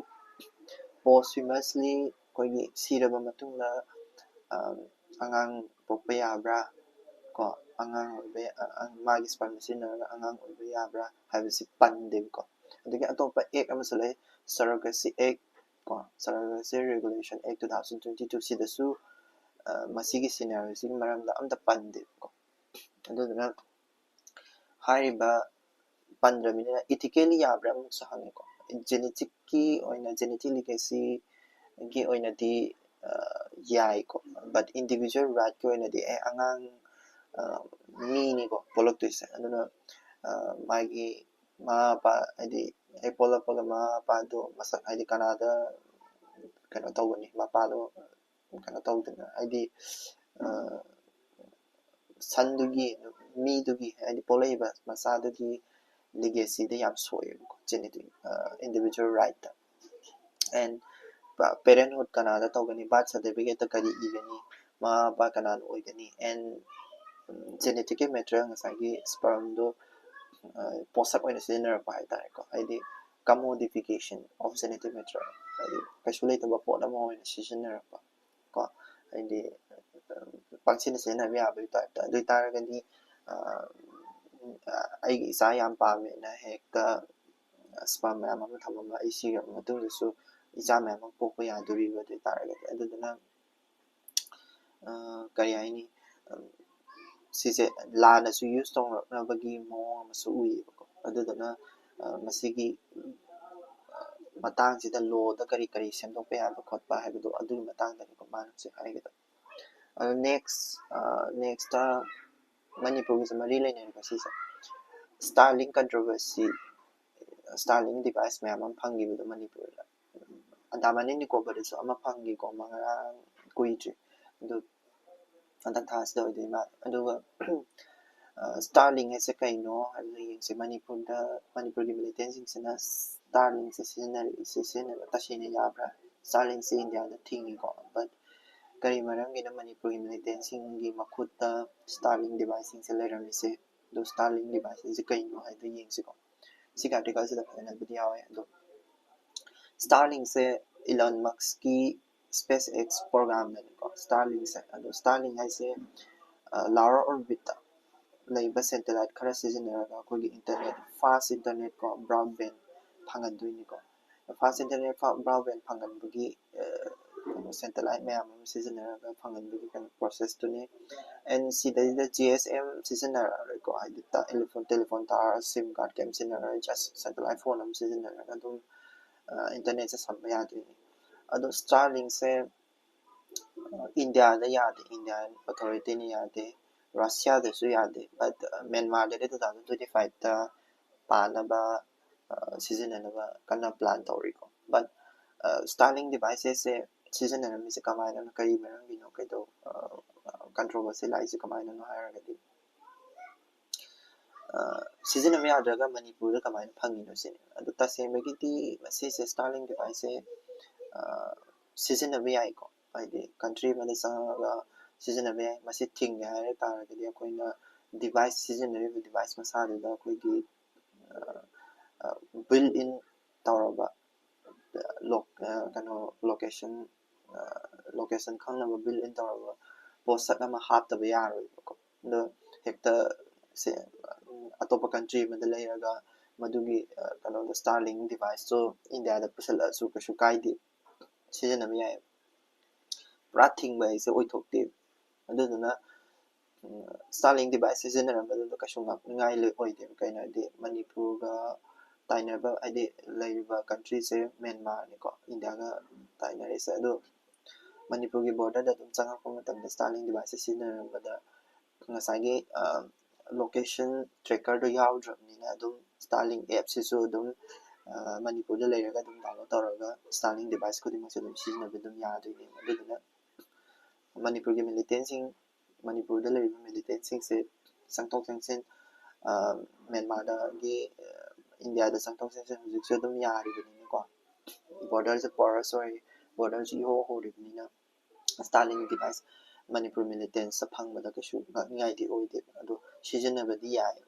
posthumously ꯑꯩꯈꯣꯏꯒꯤ ꯁꯤꯔꯕ ꯃꯇꯨꯡꯗ ꯑꯉꯥꯡ ꯄꯣꯛꯄ ꯌꯥꯕ꯭ꯔꯥ, ꯀꯣ, ꯑꯉꯥꯡ ꯑꯣꯏꯕ ꯃꯥꯒꯤ sperm ꯁꯤꯖꯤꯟꯅꯔꯒ ꯑꯉꯥꯡ ꯑꯣꯏꯕ ꯌꯥꯕ꯭ꯔꯥ ꯍꯥꯏꯕꯁꯤ ꯄꯟꯗꯦꯕꯀꯣ꯫ ꯑꯗꯒꯤ ꯑꯇꯣꯞꯄ act ꯑꯃꯁꯨ ꯂꯩ, Surrogacy Act, ꯀꯣ, Surrogacy Regulation Act two thousand twenty two, ꯁꯤꯗꯁꯨ ꯃꯁꯤꯒꯤ scenario ꯁꯤꯒꯤ ꯃꯔꯝꯗ ꯑꯝꯇ ꯄꯟꯗꯦꯕꯀꯣ꯫ ꯑꯗꯨꯗꯨꯅ ꯍꯥꯏꯔꯤꯕ ꯄꯟꯗ꯭ꯔꯕꯅꯤꯅ ethically ꯌꯥꯕ꯭ꯔꯥ ꯑꯃꯨꯛꯁꯨ ꯍꯪꯉꯦꯀꯣ꯫ Genetic ꯀꯤ ꯑꯣꯏꯅ, genetic legacy ꯒꯤ ꯑꯣꯏꯅꯗꯤ ꯌꯥꯏꯀꯣ, but individual right ꯀꯤ ꯑꯣꯏꯅꯗꯤ ꯑꯦ ꯑꯉꯥꯡ ꯃꯤꯅꯤꯀꯣ ꯄꯣꯛꯂꯛꯇꯣꯏꯁꯦ, ꯑꯗꯨꯅ ꯃꯥꯒꯤ ꯃꯃꯥ ꯃꯄꯥ, ꯍꯥꯏꯗꯤ ꯍꯦꯛ ꯄꯣꯛꯂꯛꯄꯒ ꯃꯃꯥ ꯃꯄꯥꯗꯣ ꯃꯁꯛ, ꯍꯥꯏꯗꯤ ꯀꯅꯥꯗ ꯀꯩꯅꯣ ꯇꯧꯒꯅꯤ, ꯃꯄꯥꯗꯣ ꯀꯩꯅꯣ ꯇꯧꯗꯅ, ꯍꯥꯏꯗꯤ ꯁꯟꯗꯨꯒꯤ, ꯃꯤꯗꯨꯒꯤ, ꯍꯥꯏꯗꯤ ꯄꯣꯛꯂꯛꯏꯕ ꯃꯆꯥꯗꯨꯒꯤ legacy ꯗ ꯌꯥꯝ ꯁꯣꯛꯑꯦꯕꯀꯣ, genetic individual right ꯇ꯫ And parenthood ꯀꯅꯥꯗ ꯇꯧꯒꯅꯤ, birth certificate ꯇ ꯀꯔꯤ ꯏꯒꯅꯤ, ꯃꯃꯥ ꯃꯄꯥ ꯀꯅꯥꯅ ꯑꯣꯏꯒꯅꯤ, and genetic ꯀꯤ material, ꯉꯁꯥꯏꯒꯤ sperm ꯗꯣ ꯄꯣꯠꯁꯛ ꯑꯣꯏꯅ ꯁꯤꯖꯤꯟꯅꯔꯛꯄ ꯍꯥꯏꯇꯥꯔꯦꯀꯣ, ꯍꯥꯏꯗꯤ commodification of genetic material, ꯍꯥꯏꯗꯤ ꯀꯩꯁꯨ ꯂꯩꯇꯕ ꯄꯣꯠ ꯑꯃ ꯑꯣꯏꯅ ꯁꯤꯖꯤꯟꯅꯔꯛꯄ ꯀꯣ, ꯍꯥꯏꯗꯤ ꯄꯪꯁꯤꯟꯅ ꯁꯤꯖꯤꯟꯅꯕ ꯌꯥꯕꯒꯤ type ꯇ꯫ ꯑꯗꯨ ꯑꯣꯏꯇꯥꯔꯒꯗꯤ ꯑꯩꯒꯤ ꯏꯆꯥ ꯌꯥꯝ ꯄꯥꯝꯃꯦꯅ ꯍꯦꯛꯇ sperm ꯃꯌꯥꯝ ꯑꯃ ꯊꯝꯃꯒ ꯑꯩ ꯁꯤꯔꯕ ꯃꯇꯨꯡꯗꯁꯨ ꯏꯆꯥ ꯃꯌꯥꯝ ꯑꯃ ꯄꯣꯛꯄ ꯌꯥꯗꯣꯔꯤꯕ ꯑꯗꯨ ꯑꯣꯏꯇꯥꯔꯒꯗꯤ꯫ ꯑꯗꯨꯗꯨꯅ ꯀꯔꯤ ꯍꯥꯏꯅꯤ, ꯁꯤꯁꯦ ꯂꯥꯟꯅꯁꯨ use ꯇꯧꯔꯛꯅꯕꯒꯤ ꯃꯑꯣꯡ ꯑꯃꯁꯨ ꯎꯏꯌꯦꯕꯀꯣ꯫ ꯑꯗꯨꯗꯨꯅ ꯃꯁꯤꯒꯤ ꯃꯇꯥꯡꯁꯤꯗ law ꯗ ꯀꯔꯤ ꯀꯔꯤ ꯁꯦꯝꯗꯣꯛꯄ ꯌꯥꯕ ꯈꯣꯠꯄ ꯍꯥꯏꯕꯗꯣ ꯑꯗꯨꯒꯤ ꯃꯇꯥꯡꯗꯅꯤꯀꯣ ꯃꯥꯅ ꯍꯧꯖꯤꯛ ꯍꯥꯏꯒꯗꯕ꯫ ꯑꯗꯣ next, next ꯇ ꯃꯅꯤꯄꯨꯔꯒꯤꯁꯨ ꯃꯔꯤ ꯂꯩꯅꯔꯤꯕ ꯁꯤꯁꯦ꯫ Starlink controversy, Starlink device ꯃꯌꯥꯝ ꯑꯃ ꯐꯪꯈꯤꯕꯗꯣ ꯃꯅꯤꯄꯨꯔꯗ, ꯑꯟꯗꯥꯃꯥꯟ ꯑꯦꯟ ꯅꯤꯀꯣꯕꯔꯗꯁꯨ ꯑꯃ ꯐꯪꯈꯤꯀꯣ, ꯃꯉꯔꯥꯡ ꯀꯨꯏꯗ꯭ꯔꯤ꯫ ꯑꯗꯨ ꯍꯟꯗꯛ ꯊꯥꯁꯤꯗ ꯑꯣꯏꯗꯣꯏ ꯃꯥꯜꯂꯦ꯫ ꯑꯗꯨꯒ Starlink ꯍꯥꯏꯁꯦ ꯀꯩꯅꯣ ꯍꯥꯏꯕꯗꯣ ꯌꯦꯡꯁꯦ꯫ ꯃꯅꯤꯄꯨꯔꯗ, ꯃꯅꯤꯄꯨꯔꯒꯤ militantꯁꯤꯡꯁꯤꯅ Starlinkꯁꯦ ꯁꯤꯖꯤꯟꯅꯔꯛꯏꯁꯦ, ꯁꯤꯖꯤꯟꯅꯕ ꯇꯁꯦꯡꯅ ꯌꯥꯕ꯭ꯔꯥ? Starlinkꯁꯦ ꯏꯟꯗꯤꯌꯥꯗ ꯊꯤꯡꯉꯤꯀꯣ, but ꯀꯔꯤ ꯃꯔꯝꯒꯤꯅ ꯃꯅꯤꯄꯨꯔꯒꯤ militantꯁꯤꯡꯒꯤ ꯃꯈꯨꯠꯇ Starlink deviceꯁꯤꯡꯁꯦ ꯂꯩꯔꯝꯃꯤꯁꯦ? ꯑꯗꯣ Starlink deviceꯁꯤꯡꯁꯦ ꯀꯩꯅꯣ ꯍꯥꯏꯗꯣ ꯌꯦꯡꯁꯤꯀꯣ꯫ ꯁꯤꯒꯤ articleꯁꯤꯗ ꯐꯖꯅꯕꯨꯗꯤ ꯌꯥꯎꯋꯦ꯫ ꯑꯗꯣ Starlinkꯁꯦ Elon Muskꯀꯤ SpaceX programꯅꯦꯕꯀꯣ, Starlinkꯁꯦ꯫ ꯑꯗꯣ Starlink ꯍꯥꯏꯁꯦ low Earth orbitꯇ ꯂꯩꯕ satellite ꯈꯔ ꯁꯤꯖꯤꯟꯅꯔꯒ ꯑꯩꯈꯣꯏꯒꯤ internet, fast internet ꯀꯣ, broadband ꯐꯪꯍꯟꯗꯣꯏꯅꯤꯀꯣ꯫ Fast internet, broadband ꯐꯪꯍꯟꯕꯒꯤ satellite ꯃꯌꯥꯝ ꯑꯃ ꯁꯤꯖꯤꯟꯅꯔꯒ ꯐꯪꯍꯟꯕꯒꯤ ꯀꯩꯅꯣ processꯇꯨꯅꯤ꯫ And ꯁꯤꯗꯩꯗ G S M ꯁꯤꯖꯤꯟꯅꯔꯔꯣꯏꯀꯣ, ꯍꯥꯏꯗꯤ telephone, telephone tower, SIM card ꯀꯩꯝ ꯁꯤꯖꯤꯟꯅꯔꯔꯣꯏ, just satellite phone ꯑꯃ ꯁꯤꯖꯤꯟꯅꯔꯒ ꯑꯗꯨꯝ internetꯁꯦ ꯁꯝꯕ ꯌꯥꯗꯣꯏꯅꯤ꯫ ꯑꯗꯣ Starlinkꯁꯦ ꯏꯟꯗꯤꯌꯥꯗ ꯌꯥꯗꯦ, Indian authorityꯅ ꯌꯥꯗꯦ, Russiaꯗꯁꯨ ꯌꯥꯗꯦ, but Myanmarꯗꯗꯤ two thousand twenty fiveꯇ ꯄꯥꯟꯅꯕ ꯁꯤꯖꯤꯟꯅꯅꯕ ꯀꯟꯅ plan ꯇꯧꯔꯤꯀꯣ꯫ But Starlink deviceꯁꯦ ꯁꯤꯖꯤꯟꯅꯔꯝꯃꯤꯁꯦ ꯀꯃꯥꯏꯅꯅꯣ, ꯀꯔꯤ ꯃꯔꯝꯒꯤꯅꯣ, ꯀꯩꯗꯧ controversy ꯂꯥꯛꯏꯁꯦ ꯀꯃꯥꯏꯅꯅꯣ ꯍꯥꯏꯔꯒꯗꯤ, ꯁꯤꯖꯤꯟꯅꯕ ꯌꯥꯗ꯭ꯔꯒ ꯃꯅꯤꯄꯨꯔꯗ ꯀꯃꯥꯏꯅ ꯐꯪꯉꯤꯅꯣ ꯁꯤꯅꯤ꯫ ꯑꯗꯨ ꯇꯁꯦꯡꯕꯒꯤꯗꯤ ꯃꯁꯤꯁꯦ Starlink deviceꯁꯦ ꯁꯤꯖꯤꯟꯅꯕ ꯌꯥꯏꯀꯣ, ꯍꯥꯏꯗꯤ country ꯑꯃꯗ ꯆꯪꯉꯒ ꯁꯤꯖꯤꯟꯅꯕ ꯌꯥꯏ꯫ ꯃꯁꯤ ꯊꯤꯡꯒꯦ ꯍꯥꯏꯔ ꯇꯥꯔꯒꯗꯤ ꯑꯩꯈꯣꯏꯅ device, ꯁꯤꯖꯤꯟꯅꯔꯤꯕ device ꯃꯁꯥꯗꯨꯗ ꯑꯩꯈꯣꯏꯒꯤ built in ꯇꯧꯔꯕ ꯀꯩꯅꯣ location, location ꯈꯪꯅꯕ built in ꯇꯧꯔꯕ ꯄꯣꯠꯁꯛ ꯑꯃ ꯍꯥꯞꯇꯕ ꯌꯥꯔꯣꯏꯕꯀꯣ꯫ ꯑꯗꯣ ꯍꯦꯛꯇ ꯁꯦ ꯑꯇꯣꯞꯄ country ꯑꯃꯗ ꯂꯩꯔꯒ ꯃꯗꯨꯒꯤ ꯀꯩꯅꯣꯗꯣ Starlink deviceꯇꯣ ꯏꯟꯗꯤꯌꯥꯗ ꯄꯨꯁꯜꯂꯛꯑꯁꯨ ꯀꯩꯁꯨ ꯀꯥꯏꯗꯦ, ꯁꯤꯖꯤꯟꯅꯕ ꯌꯥꯏ꯫ ꯄꯨꯔꯥ ꯊꯤꯡꯕ ꯍꯥꯏꯁꯦ ꯑꯣꯏꯊꯣꯛꯇꯦ꯫ ꯑꯗꯨꯗꯨꯅ Starlink device ꯁꯤꯖꯤꯟꯅꯔꯝꯕꯗꯨꯗ ꯀꯩꯁꯨ ꯉꯛꯅꯤꯡꯉꯥꯏ ꯑꯣꯏꯗꯦꯕ꯫ ꯀꯩꯅꯣ ꯍꯥꯏꯗꯤ ꯃꯅꯤꯄꯨꯔꯒ ꯇꯥꯏꯅꯕ, ꯍꯥꯏꯗꯤ ꯂꯩꯔꯤꯕ countryꯁꯦ ꯃ꯭ꯌꯥꯟꯃꯥꯔꯅꯤꯀꯣ, ꯏꯟꯗꯤꯌꯥꯒ ꯇꯥꯏꯅꯔꯤꯁꯦ꯫ ꯑꯗꯣ ꯃꯅꯤꯄꯨꯔꯒꯤ borderꯗ ꯑꯗꯨꯝ ꯆꯪꯉꯛꯄ ꯃꯇꯝꯗ Starlink deviceꯁꯦ ꯁꯤꯖꯤꯟꯅꯔꯝꯕꯗ ꯉꯁꯥꯏꯒꯤ location trackerꯗꯣ ꯌꯥꯎꯗ꯭ꯔꯕꯅꯤꯅ ꯑꯗꯨꯝ Starlink appꯁꯤꯁꯨ ꯑꯗꯨꯝ ꯃꯅꯤꯄꯨꯔꯗ ꯂꯩꯔꯒ ꯑꯗꯨꯝ download ꯇꯧꯔꯒ Starlink device ꯈꯨꯗꯤꯡꯃꯛꯁꯦ ꯑꯗꯨꯝ ꯁꯤꯖꯤꯟꯅꯕ ꯑꯗꯨꯝ ꯌꯥꯗꯣꯏꯅꯦꯕ꯫ ꯑꯗꯨꯗꯨꯅ ꯃꯅꯤꯄꯨꯔꯒꯤ militantꯁꯤꯡ, ꯃꯅꯤꯄꯨꯔꯗ ꯂꯩꯔꯤꯕ militantꯁꯤꯡꯁꯦ ꯆꯪꯊꯣꯛ ꯆꯪꯁꯤꯟ, ꯃ꯭ꯌꯥꯟꯃꯥꯔꯗꯒꯤ ꯏꯟꯗꯤꯌꯥꯗ ꯆꯪꯊꯣꯛ ꯆꯪꯁꯤꯟ ꯍꯧꯖꯤꯛꯁꯨ ꯑꯗꯨꯝ ꯌꯥꯔꯤꯕꯅꯤꯅꯀꯣ, borderꯁꯦ porous ꯑꯣꯏ, borderꯁꯦ ꯏꯍꯣ ꯍꯣꯔꯤꯕꯅꯤꯅ Starlink device ꯃꯅꯤꯄꯨꯔ militantꯁꯇ ꯐꯪꯕꯗ ꯀꯩꯁꯨ ꯉꯛꯅꯤꯡꯉꯥꯏꯗꯤ ꯑꯣꯏꯗꯦ꯫ ꯑꯗꯣ ꯁꯤꯖꯤꯟꯅꯕꯗꯤ ꯌꯥꯏ꯫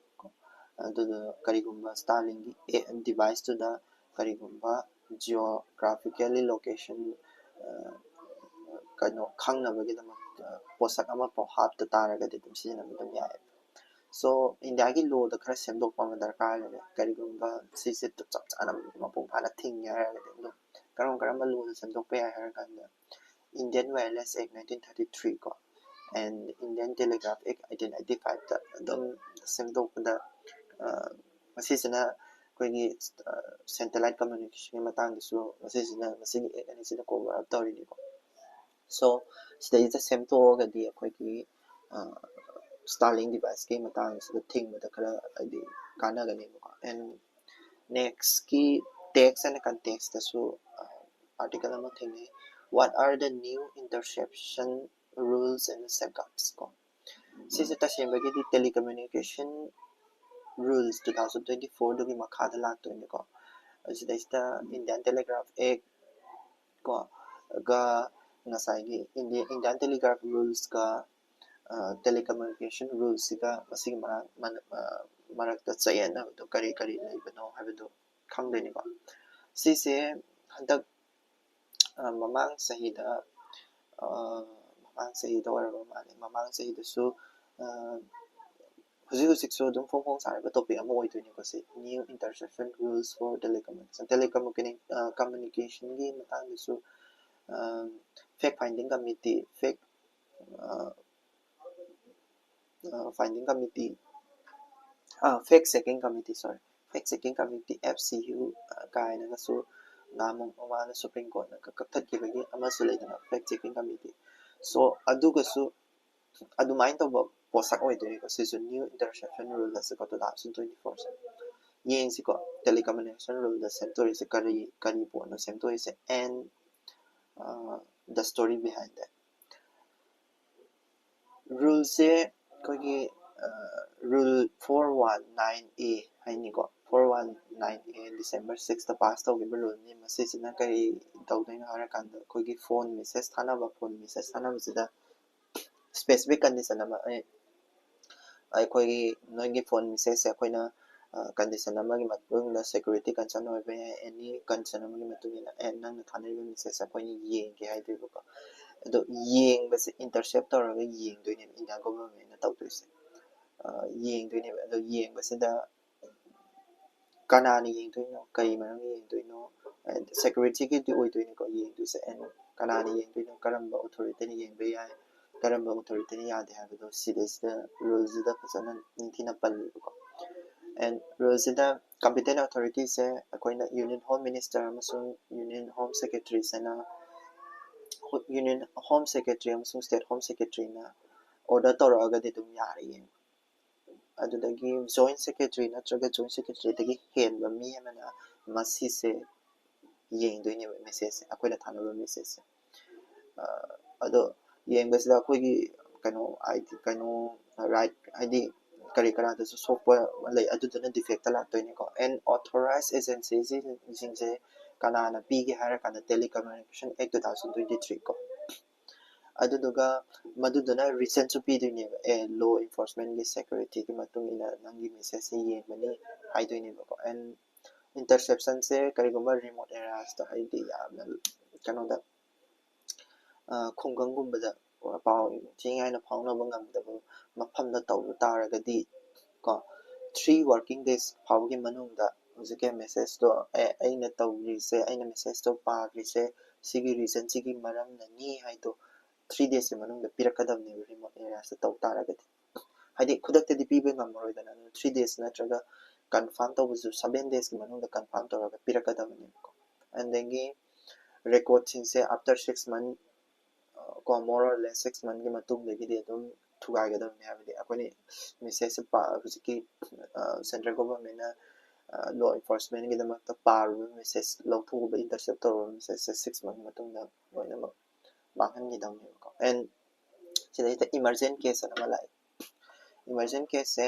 ꯑꯗꯨꯗꯨꯅ ꯀꯔꯤꯒꯨꯝꯕ Starlinkꯀꯤ deviceꯇꯨꯗ ꯀꯔꯤꯒꯨꯝꯕ geographically location ꯀꯩꯅꯣ ꯈꯪꯅꯕꯒꯤꯗꯃꯛ ꯄꯣꯠꯁꯛ ꯑꯃꯐꯥꯎ ꯍꯥꯞꯇ ꯇꯥꯔꯒꯗꯤ ꯑꯗꯨꯝ ꯁꯤꯖꯤꯟꯅꯕ ꯑꯗꯨꯝ ꯌꯥꯏ꯫ So ꯏꯟꯗꯤꯌꯥꯒꯤ lawꯗ ꯈꯔ ꯁꯦꯝꯗꯣꯛꯄ ꯑꯃ ꯗꯔꯀꯥꯔ ꯂꯩꯔꯦ꯫ ꯀꯔꯤꯒꯨꯝꯕ ꯁꯤꯁꯦ ꯆꯞ ꯆꯥꯅ ꯃꯄꯨꯡ ꯐꯥꯅ ꯊꯤꯡꯉꯦ ꯍꯥꯏꯔꯒꯗꯤ ꯑꯗꯨꯝ ꯀꯔꯝ ꯀꯔꯝꯕ lawꯗ ꯁꯦꯝꯗꯣꯛꯄ ꯌꯥꯏ ꯍꯥꯏꯔ ꯀꯥꯟꯗ Indian Wireless Act nineteen thirty three ꯀꯣ, and Indian Telegraph Act eighteen eighty fiveꯇ ꯑꯗꯨꯝ ꯁꯦꯝꯗꯣꯛꯄꯗ ꯃꯁꯤꯁꯤꯅ ꯑꯩꯈꯣꯏꯒꯤ satellite communicationꯒꯤ ꯃꯇꯥꯡꯗꯁꯨ ꯃꯁꯤꯁꯤꯅ, ꯃꯁꯤꯒꯤ act ꯑꯅꯤꯁꯤꯅ cover up ꯇꯧꯔꯤꯅꯤꯀꯣ꯫ So ꯁꯤꯗꯩꯁꯤꯗ ꯁꯦꯝꯗꯣꯛꯑꯒꯗꯤ ꯑꯩꯈꯣꯏꯒꯤ Starlink deviceꯀꯤ ꯃꯇꯥꯡꯁꯤꯗ ꯊꯤꯡꯕꯗ ꯈꯔ ꯍꯥꯏꯗꯤ ꯀꯥꯟꯅꯒꯅꯦꯕꯀꯣ꯫ And nextꯀꯤ text and contextꯇꯁꯨ article ꯑꯃ ꯊꯦꯡꯅꯩ, "What are the new interception rules and safeguards?" ꯀꯣ꯫ ꯁꯤꯁꯦ ꯇꯁꯦꯡꯕꯒꯤꯗꯤ telecommunication rules two thousand twenty fourꯗꯨꯒꯤ ꯃꯈꯥꯗ ꯂꯥꯛꯇꯣꯏꯅꯤꯀꯣ꯫ ꯑꯁꯤꯗꯩꯁꯤꯗ Indian Telegraph Act ꯀꯣ ꯒ ꯉꯁꯥꯏꯒꯤ Indian Telegraph rulesꯀ telecommunication rulesꯁꯤꯒ ꯃꯁꯤꯒꯤ ꯃꯔꯛꯇ ꯆꯌꯦꯠꯅꯕꯗꯣ ꯀꯔꯤ ꯀꯔꯤ ꯂꯩꯕꯅꯣ ꯍꯥꯏꯕꯗꯣ ꯈꯪꯗꯣꯏꯅꯤꯀꯣ꯫ ꯁꯤꯁꯦ ꯍꯟꯗꯛ ꯃꯃꯥꯡ ꯆꯍꯤꯗ, ꯃꯃꯥꯡ ꯆꯍꯤꯗ ꯑꯣꯏꯔꯕ ꯃꯥꯜꯂꯦ, ꯃꯃꯥꯡ ꯆꯍꯤꯗꯁꯨ ꯍꯧꯖꯤꯛ ꯍꯧꯖꯤꯛꯁꯨ ꯑꯗꯨꯝ ꯐꯣꯡ ꯐꯣꯡ ꯁꯥꯔꯤꯕ topic ꯑꯃ ꯑꯣꯏꯗꯣꯏꯅꯤꯀꯣ ꯁꯤ, New Interception Rules for Telecommunication, Telecommunication, Communicationꯒꯤ ꯃꯇꯥꯡꯗꯁꯨ fact finding committee, fact finding committee, fact checking committee, sorry, fact checking committee, F C U ꯀꯥꯏꯅꯒꯁꯨ ꯅꯍꯥꯟꯃꯨꯛ ꯃꯃꯥꯡꯗ Supreme Courtꯅ ꯀꯛꯊꯠꯈꯤꯕꯒꯤ ꯑꯃꯁꯨ ꯂꯩꯗꯅ, fact checking committee꯫ So ꯑꯗꯨꯒꯁꯨ ꯑꯗꯨꯃꯥꯏꯅ ꯇꯧꯕ ꯄꯣꯠꯁꯛ ꯑꯣꯏꯗꯣꯏꯅꯤꯀꯣ꯫ ꯁꯤꯁꯨ new interception rule ꯑꯁꯤꯀꯣ, two thousand twenty four ꯁꯦ꯫ ꯌꯦꯡꯁꯤꯀꯣ, telecommunication rule ꯗ ꯁꯦꯝꯗꯣꯔꯤꯁꯦ ꯀꯔꯤ, ꯀꯔꯤ ꯄꯣꯠꯅꯣ ꯁꯦꯝꯗꯣꯔꯤꯁꯦ? And the story behind that. Rule ꯁꯦ ꯑꯩꯈꯣꯏꯒꯤ rule four one nine A ꯍꯥꯏꯅꯤꯀꯣ꯫ Four one nine A December six ꯇ pass ꯇꯧꯈꯤꯕ rule ꯅꯤ꯫ ꯃꯁꯤꯁꯤꯅ ꯀꯔꯤ ꯇꯧꯗꯣꯏꯅꯣ ꯍꯥꯏꯔꯀꯥꯟꯗ, ꯑꯩꯈꯣꯏꯒꯤ phone message ꯊꯥꯅꯕ, phone message ꯊꯥꯅꯕꯁꯤꯗ specific condition ꯑꯃ, ꯑꯩ, ꯑꯩꯈꯣꯏꯒꯤ ꯅꯣꯏꯒꯤ phone message ꯁꯦ ꯑꯩꯈꯣꯏꯅ condition ꯑꯃꯒꯤ ꯃꯇꯨꯡꯗ, security concern ꯑꯣꯏꯕ ꯌꯥꯏ, any concern ꯑꯃꯒꯤ ꯃꯇꯨꯡ ꯏꯟꯅ, ꯑꯦ, ꯅꯪꯅ ꯊꯥꯅꯔꯤꯕ message ꯁꯦ ꯑꯩꯈꯣꯏꯅ ꯌꯦꯡꯒꯦ ꯍꯥꯏꯗꯣꯏꯕꯀꯣ꯫ ꯑꯗꯣ ꯌꯦꯡꯕꯁꯦ intercept ꯇꯧꯔꯒ ꯌꯦꯡꯗꯣꯏꯅꯦꯕ India government ꯅ ꯇꯧꯗꯣꯏꯁꯦ꯫ ꯌꯦꯡꯗꯣꯏꯅꯦꯕ꯫ ꯑꯗꯣ ꯌꯦꯡꯕꯁꯤꯗ ꯀꯅꯥꯅ ꯌꯦꯡꯗꯣꯏꯅꯣ, ꯀꯩ ꯃꯔꯝꯒꯤ ꯌꯦꯡꯗꯣꯏꯅꯣ, security ꯒꯤꯗꯤ ꯑꯣꯏꯗꯣꯏꯅꯤꯀꯣ ꯌꯦꯡꯗꯣꯏꯁꯦ꯫ And ꯀꯅꯥꯅ ꯌꯦꯡꯗꯣꯏꯅꯣ, ꯀꯔꯝꯕ authority ꯅ ꯌꯦꯡꯕ ꯌꯥꯏ, ꯀꯔꯝꯕ authority ꯅ ꯌꯥꯗꯦ ꯍꯥꯏꯕꯗꯣ ꯁꯤꯗꯩꯁꯤꯗ rule ꯁꯤꯗ ꯐꯖꯅ ꯅꯤꯡꯊꯤꯅ ꯄꯜꯂꯦꯕꯀꯣ꯫ And rule ꯁꯤꯗ competent authority ꯁꯦ ꯑꯩꯈꯣꯏꯅ Union Home Minister ꯑꯃꯁꯨꯡ Union Home Secretary ꯁꯤꯅ, Union Home Secretary ꯑꯃꯁꯨꯡ State Home Secretary ꯅ order ꯇꯧꯔꯛꯑꯒꯗꯤ ꯑꯗꯨꯝ ꯌꯥꯔꯦ ꯌꯦꯡꯕ꯫ ꯑꯗꯨꯗꯒꯤ joint secretary ꯅꯠꯇ꯭ꯔꯒ joint secretary ꯗꯒꯤ ꯍꯦꯟꯕ ꯃꯤ ꯑꯃꯅ ꯃꯁꯤꯁꯦ ꯌꯦꯡꯗꯣꯏꯅꯦꯕ, message ꯁꯦ, ꯑꯩꯈꯣꯏꯅ ꯊꯥꯅꯕ message ꯁꯦ꯫ ꯑꯗꯣ ꯌꯦꯡꯕꯁꯤꯗ ꯑꯩꯈꯣꯏꯒꯤ ꯀꯩꯅꯣ, ID, ꯀꯩꯅꯣ, right, ꯍꯥꯏꯗꯤ ꯀꯔꯤ ꯀꯔꯥꯗꯁꯨ ꯁꯣꯛꯄ ꯂꯩ, ꯑꯗꯨꯗꯨꯅ defect ꯇ ꯂꯥꯛꯇꯣꯏꯅꯤꯀꯣ꯫ And authorized agency ꯁꯤꯡꯁꯦ ꯀꯅꯥꯅ ꯄꯤꯒꯦ ꯍꯥꯏꯔꯀꯥꯟꯗ Telecommunication Act two thousand twenty three ꯀꯣ꯫ ꯑꯗꯨꯗꯨꯒ ꯃꯗꯨꯗꯨꯅ reason ꯁꯨ ꯄꯤꯗꯣꯏꯅꯦꯕ, ꯑꯦ, law enforcement ꯒꯤ security ꯒꯤ ꯃꯇꯨꯡ ꯏꯟꯅ ꯅꯪꯒꯤ message ꯁꯦ ꯌꯦꯡꯕꯅꯤ ꯍꯥꯏꯗꯣꯏꯅꯦꯕꯀꯣ꯫ And interception ꯁꯦ ꯀꯔꯤꯒꯨꯝꯕ remote areas ꯇ, ꯍꯥꯏꯗꯤ ꯌꯥꯝꯅ ꯀꯩꯅꯣꯗ, ꯈꯨꯡꯒꯪꯒꯨꯝꯕꯗ ꯄꯥꯎ ꯏꯟꯊꯤ ꯅꯨꯡꯉꯥꯏꯅ ꯐꯥꯎꯅꯕ ꯉꯝꯗꯕ ꯃꯐꯝꯗ ꯇꯧꯕ ꯇꯥꯔꯒꯗꯤ ꯀꯣ, three working days ꯐꯥꯎꯕꯒꯤ ꯃꯅꯨꯡꯗ ꯍꯧꯖꯤꯛꯀꯤ message ꯇꯣ, ꯑꯦ, ꯑꯩꯅ ꯇꯧꯔꯤꯁꯦ, ꯑꯩꯅ message ꯇꯣ ꯄꯥꯈ꯭ꯔꯤꯁꯦ ꯁꯤꯒꯤ reason ꯁꯤꯒꯤ ꯃꯔꯝꯅꯅꯤ ꯍꯥꯏꯗꯣ three days ꯀꯤ ꯃꯅꯨꯡꯗ ꯄꯤꯔꯛꯀꯗꯕꯅꯦꯕ, remote areas ꯇ ꯇꯧ ꯇꯥꯔꯒꯗꯤ꯫ ꯍꯥꯏꯗꯤ ꯈꯨꯗꯛꯇꯗꯤ ꯄꯤꯕ ꯉꯝꯃꯔꯣꯏꯗꯅ, ꯑꯗꯨꯅ three days ꯅꯠꯇ꯭ꯔꯒ confirm ꯇꯧꯕꯁꯨ seven days ꯀꯤ ꯃꯅꯨꯡꯗ confirm ꯇꯧꯔꯒ ꯄꯤꯔꯛꯀꯗꯕꯅꯦꯕꯀꯣ꯫ ꯑꯗꯒꯤ record ꯁꯤꯡꯁꯦ after six month ꯀꯣ, more or less six monthꯀꯤ ꯃꯇꯨꯡꯗꯒꯤꯗꯤ ꯑꯗꯨꯝ ꯊꯨꯒꯥꯏꯒꯗꯕꯅꯤ꯫ ꯍꯥꯏꯕꯗꯤ ꯑꯩꯈꯣꯏꯅ messageꯁꯦ ꯄꯥ ꯍꯧꯖꯤꯛꯀꯤ central governmentꯅ law enforcementꯒꯤꯗꯃꯛꯇ ꯄꯥꯔꯨꯕ message, ꯂꯧꯊꯣꯛꯎꯕ, intercept ꯇꯧꯔꯨꯕ messageꯁꯦ six month ꯃꯇꯨꯡꯗ ꯂꯣꯏꯅꯃꯛ ꯃꯥꯡꯍꯟꯈꯤꯗꯕꯅꯦꯕꯀꯣ꯫ And ꯁꯤꯗꯩꯗ emergent case ꯑꯅ ꯑꯃ ꯂꯥꯛꯑꯦ꯫ Emergent caseꯁꯦ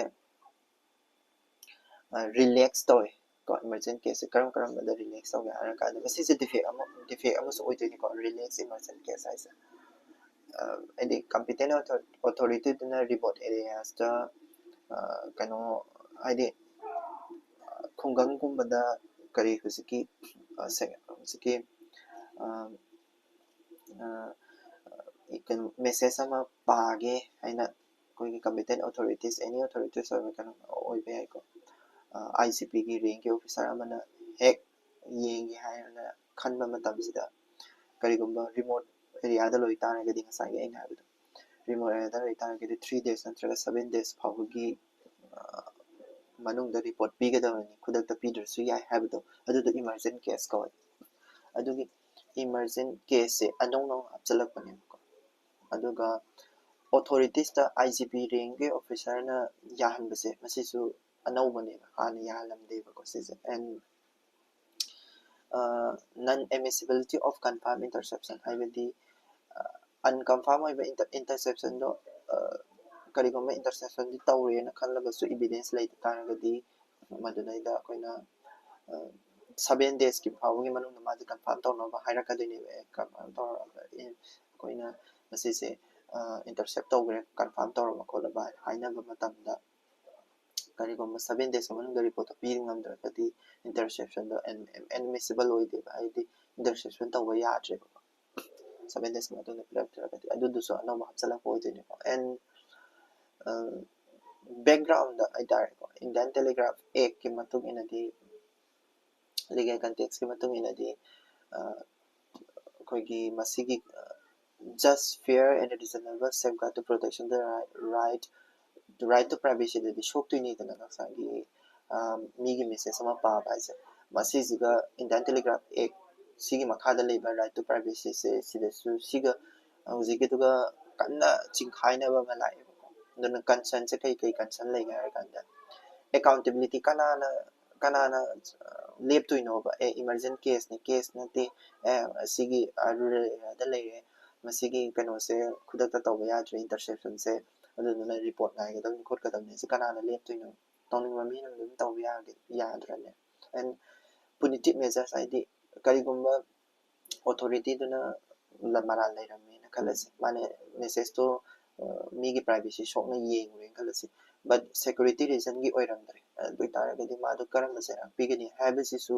relax ꯇꯧꯋꯦ ꯀꯣ꯫ Emergent caseꯁꯦ ꯀꯔꯝ ꯀꯔꯝꯕꯗ relax ꯇꯧꯒꯦ ꯍꯥꯏꯔ ꯀꯥꯟꯗ, ꯃꯁꯤꯁꯦ defect ꯑꯃ, defect ꯑꯃꯁꯨ ꯑꯣꯏꯗꯣꯏꯅꯤꯀꯣ, relax emergent case ꯍꯥꯏꯁꯦ꯫ ꯍꯥꯏꯗꯤ competent authorityꯗꯨꯅ remote areasꯇ ꯀꯩꯅꯣ, ꯍꯥꯏꯗꯤ ꯈꯨꯡꯒꯪꯒꯨꯝꯕꯗ ꯀꯔꯤ ꯍꯧꯖꯤꯛꯀꯤ ꯍꯧꯖꯤꯛꯀꯤ ꯀꯩꯅꯣ message ꯑꯃ ꯄꯥꯒꯦ ꯍꯥꯏꯅ ꯑꯩꯈꯣꯏꯒꯤ competent authorities, any authorities ꯑꯣꯏꯕ ꯀꯩꯅꯣ ꯑꯣꯏꯕ ꯌꯥꯏꯀꯣ꯫ IGPꯒꯤ rankꯀꯤ officer ꯑꯃꯅ ꯍꯦꯛ ꯌꯦꯡꯒꯦ ꯍꯥꯏꯅ ꯈꯟꯕ ꯃꯇꯝꯁꯤꯗ, ꯀꯔꯤꯒꯨꯝꯕ remote areaꯗ ꯂꯣꯏ ꯇꯥꯔꯒꯗꯤ, ꯉꯁꯥꯏꯒꯤ ꯑꯩꯅ ꯍꯥꯏꯕꯗꯣ, remote areaꯗ ꯂꯣꯏ ꯇꯥꯔꯒꯗꯤ three days ꯅꯠꯇ꯭ꯔꯒ seven days ꯐꯥꯎꯕꯒꯤ ꯃꯅꯨꯡꯗ report ꯄꯤꯒꯗꯕꯅꯤ, ꯈꯨꯗꯛꯇ ꯄꯤꯗ꯭ꯔꯁꯨ ꯌꯥꯏ ꯍꯥꯏꯕꯗꯣ, ꯑꯗꯨꯗꯣ emergent case ꯀꯧꯋꯦ꯫ ꯑꯗꯨꯒꯤ emergent caseꯁꯦ ꯑꯅꯧ ꯅꯧꯅ ꯍꯥꯞꯆꯤꯜꯂꯛꯄꯅꯦꯕꯀꯣ꯫ ꯑꯗꯨꯒ authoritiesto IGP rankꯀꯤ officerꯅ ꯌꯥꯍꯟꯕꯁꯦ, ꯃꯁꯤꯁꯨ ꯑꯅꯧꯕꯅꯦꯕ, ꯍꯥꯟꯅ ꯌꯥꯍꯜꯂꯝꯗꯦꯕꯀꯣ ꯁꯤꯁꯦ꯫ And non admissibility of confirmed interception, ꯍꯥꯏꯕꯗꯤ unconfirm ꯑꯣꯏꯕ interceptionꯗꯣ, ꯀꯔꯤꯒꯨꯝꯕ interceptionꯗꯤ ꯇꯧꯔꯦꯅ ꯈꯜꯂꯒꯁꯨ evidence ꯂꯩꯇ ꯇꯥꯔꯒꯗꯤ, ꯃꯗꯨꯗꯩꯗ ꯑꯩꯈꯣꯏꯅ seven daysꯀꯤ ꯐꯥꯎꯕꯒꯤ ꯃꯅꯨꯡꯗ ꯃꯥꯁꯦ confirm ꯇꯧꯅꯕ ꯍꯥꯏꯔꯛꯀꯗꯣꯏꯅꯦꯕ꯫ ꯑꯦ, confirm ꯇꯧꯔꯒ, ꯑꯦ, ꯑꯩꯈꯣꯏꯅ ꯃꯁꯤꯁꯦ intercept ꯇꯧꯈ꯭ꯔꯦ, confirm ꯇꯧꯔꯕ ꯈꯣꯠꯂꯕ ꯍꯥꯏꯅꯕ ꯃꯇꯝꯗ, ꯀꯔꯤꯒꯨꯝꯕ seven days ꯃꯅꯨꯡꯗ reportꯇꯣ ꯄꯤ ꯉꯝꯗ꯭ꯔꯒꯗꯤ interceptionꯗꯣ admissible ꯑꯣꯏꯗꯦꯕ, ꯍꯥꯏꯗꯤ interception ꯇꯧꯕ ꯌꯥꯗ꯭ꯔꯦꯕꯀꯣ꯫ Seven days ꯃꯇꯨꯡꯗ ꯄꯤꯔꯛꯇ꯭ꯔꯒꯗꯤ, ꯑꯗꯨꯗꯨꯁꯨ ꯑꯅꯧꯕ ꯍꯥꯞꯆꯤꯜꯂꯛꯄ ꯑꯣꯏꯗꯣꯏꯅꯦꯀꯣ꯫ And backgroundꯗ ꯍꯥꯏꯇꯥꯔꯦꯀꯣ, Indian Telegraph Actꯀꯤ ꯃꯇꯨꯡ ꯏꯟꯅꯗꯤ, legal contextꯀꯤ ꯃꯇꯨꯡ ꯏꯟꯅꯗꯤ, ꯑꯩꯈꯣꯏꯒꯤ ꯃꯁꯤꯒꯤ just, fair and reasonable safeguard to protection the right, right to privacyꯗꯗꯤ ꯁꯣꯛꯇꯣꯏꯅꯤꯗꯅ, ꯉꯁꯥꯏꯒꯤ ꯃꯤꯒꯤ message ꯑꯃ ꯄꯥꯕ ꯍꯥꯏꯁꯦ꯫ ꯃꯁꯤꯁꯤꯒ Indian Telegraph Act ꯁꯤꯒꯤ ꯃꯈꯥꯗ ꯂꯩꯕ right to privacyꯁꯦ, ꯁꯤꯗꯁꯨ ꯁꯤꯒ ꯍꯧꯖꯤꯛꯀꯤꯗꯨꯒ ꯀꯟꯅ ꯆꯤꯡꯈꯥꯏꯅꯕ ꯑꯃ ꯂꯥꯛꯑꯦꯕꯀꯣ꯫ ꯑꯗꯨꯅ concernꯁꯦ ꯀꯩ ꯀꯩ concern ꯂꯩꯒꯦ ꯍꯥꯏꯔ ꯀꯥꯟꯗ, accountability ꯀꯅꯥꯅ ꯀꯅꯥꯅ ꯂꯦꯞꯇꯣꯏꯅꯣꯕ? ꯑꯦ, emergent caseꯅꯤ, case ꯅꯠꯇꯦ, ꯑꯦ, ꯑꯁꯤꯒꯤ rural areaꯗ ꯂꯩꯔꯦ, ꯃꯁꯤꯒꯤ ꯀꯩꯅꯣꯁꯦ ꯈꯨꯗꯛꯇ ꯇꯧꯕ ꯌꯥꯗ꯭ꯔꯦ, interceptionꯁꯦ, ꯑꯗꯨꯗꯨꯅ report ꯉꯥꯏꯒꯗꯕꯅꯤ ꯈꯣꯠꯀꯗꯕꯅꯤ, ꯑꯁꯤ ꯀꯅꯥꯅ ꯂꯦꯞꯇꯣꯏꯅꯣ? ꯇꯧꯅꯤꯡꯕ ꯃꯤꯅ ꯑꯗꯨꯝ ꯇꯧꯕ ꯌꯥꯒꯦ, ꯌꯥꯗ꯭ꯔꯅꯦ? And punitive measures ꯍꯥꯏꯗꯤ ꯀꯔꯤꯒꯨꯝꯕ authorityꯗꯨꯅ ꯃꯔꯥꯜ ꯂꯩꯔꯝꯃꯦꯅ ꯈꯜꯂꯁꯤ, ꯃꯥꯅ messageꯇꯣ ꯃꯤꯒꯤ privacy ꯁꯣꯛꯅ ꯌꯦꯡꯉꯨꯔꯦꯅ ꯈꯜꯂꯁꯤ, but security reasonꯒꯤ ꯑꯣꯏꯔꯝꯗ꯭ꯔꯦ꯫ ꯑꯗꯨ ꯑꯣꯏꯇꯥꯔꯒꯗꯤ ꯃꯥꯗꯣ ꯀꯔꯝꯕ ꯆꯩꯔꯥꯛ ꯄꯤꯒꯅꯤ ꯍꯥꯏꯕꯁꯤꯁꯨ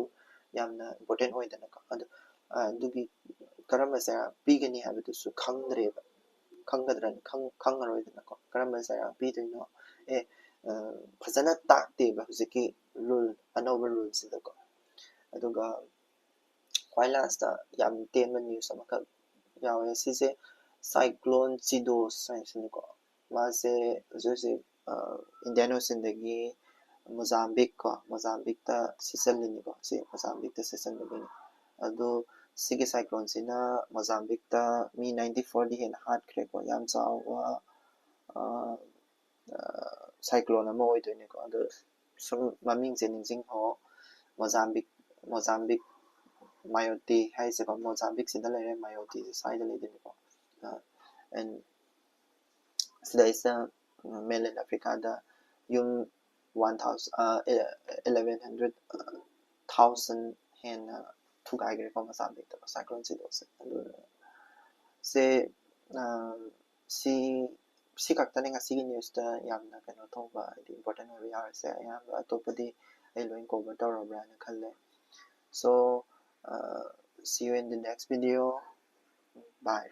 ꯌꯥꯝꯅ important ꯑꯣꯏꯗꯅꯀꯣ꯫ ꯑꯗꯨ ꯑꯗꯨꯒꯤ ꯀꯔꯝꯕ ꯆꯩꯔꯥꯛ ꯄꯤꯒꯅꯤ ꯍꯥꯏꯕꯗꯨꯁꯨ ꯈꯪꯗ꯭ꯔꯦꯕ, ꯈꯪꯒꯗ꯭ꯔꯅꯤ? ꯈꯪꯉꯔꯣꯏꯗꯅꯀꯣ꯫ ꯀꯔꯝꯕ ꯆꯩꯔꯥꯛ ꯄꯤꯗꯣꯏꯅꯣ? ꯑꯦ, ꯐꯖꯅ ꯇꯥꯛꯇꯦꯕ ꯍꯧꯖꯤꯛꯀꯤ rule, ꯑꯅꯧꯕ ruleꯁꯤꯗꯀꯣ꯫ ꯑꯗꯨꯒ ꯈ꯭ꯋꯥꯏ lastꯇ ꯌꯥꯝ ꯇꯦꯟꯕ news ꯑꯃꯈꯛ ꯌꯥꯎꯋꯦ꯫ ꯁꯤꯁꯦ cyclone Chidos ꯍꯥꯏꯁꯤꯅꯤꯀꯣ꯫ ꯃꯥꯁꯦ ꯍꯧꯖꯤꯛ ꯍꯧꯖꯤꯛ Indian Oceanꯗꯒꯤ Mozambique ꯀꯣ, Mozambiqueꯇ ꯁꯤꯠꯆꯜꯂꯤꯅꯤꯀꯣ꯫ ꯁꯤ Mozambiqueꯇ ꯁꯤꯠꯆꯟꯕꯒꯤꯅꯤ꯫ ꯑꯗꯣ ꯁꯤꯒꯤ cycloneꯁꯤꯅ Mozambiqueꯇ ꯃꯤ ninety fourꯗꯤ ꯍꯦꯟꯅ ꯍꯥꯠꯈ꯭ꯔꯦꯀꯣ꯫ ꯌꯥꯝ ꯆꯥꯎꯕ cyclone ꯑꯃ ꯑꯣꯏꯗꯣꯏꯅꯤꯀꯣ꯫ ꯑꯗꯣ ꯁꯨꯝ ꯃꯃꯤꯡꯁꯦ ꯅꯤꯡꯁꯤꯡꯍꯧ, Mozambique, Mozambique, Mayotte ꯍꯥꯏꯁꯦꯀꯣ, Mozambiqueꯁꯤꯗ ꯂꯩꯔꯦ, Mayotteꯁꯦ ꯁ꯭ꯋꯥꯏꯗ ꯂꯩꯗꯣꯏꯅꯤꯀꯣ꯫ And ꯁꯤꯗꯩꯁꯤꯗ mainland Africaꯗ ꯌꯨꯝ one thousand, eleven hundred, thousand ꯍꯦꯟꯅ ꯊꯨꯒꯥꯏꯈ꯭ꯔꯦꯀꯣ Mozambiqueꯇ cyclone Chidosꯁꯦ꯫ ꯑꯗꯨ ꯁꯦ, ꯁꯤ, ꯁꯤ ꯈꯛꯇꯅꯦ ꯉꯁꯤꯒꯤ newsꯇ ꯌꯥꯝꯅ ꯀꯩꯅꯣ ꯇꯧꯕ, ꯍꯥꯏꯗꯤ important ꯑꯣꯏꯕ ꯌꯥꯎꯔꯤꯁꯦ꯫ ꯑꯌꯥꯝꯕ ꯑꯇꯣꯞꯄꯗꯤ ꯑꯩ ꯂꯣꯏ cover ꯇꯧꯔꯕ꯭ꯔꯥꯅ ꯈꯜꯂꯦ꯫ So, see you in the next video. Bye.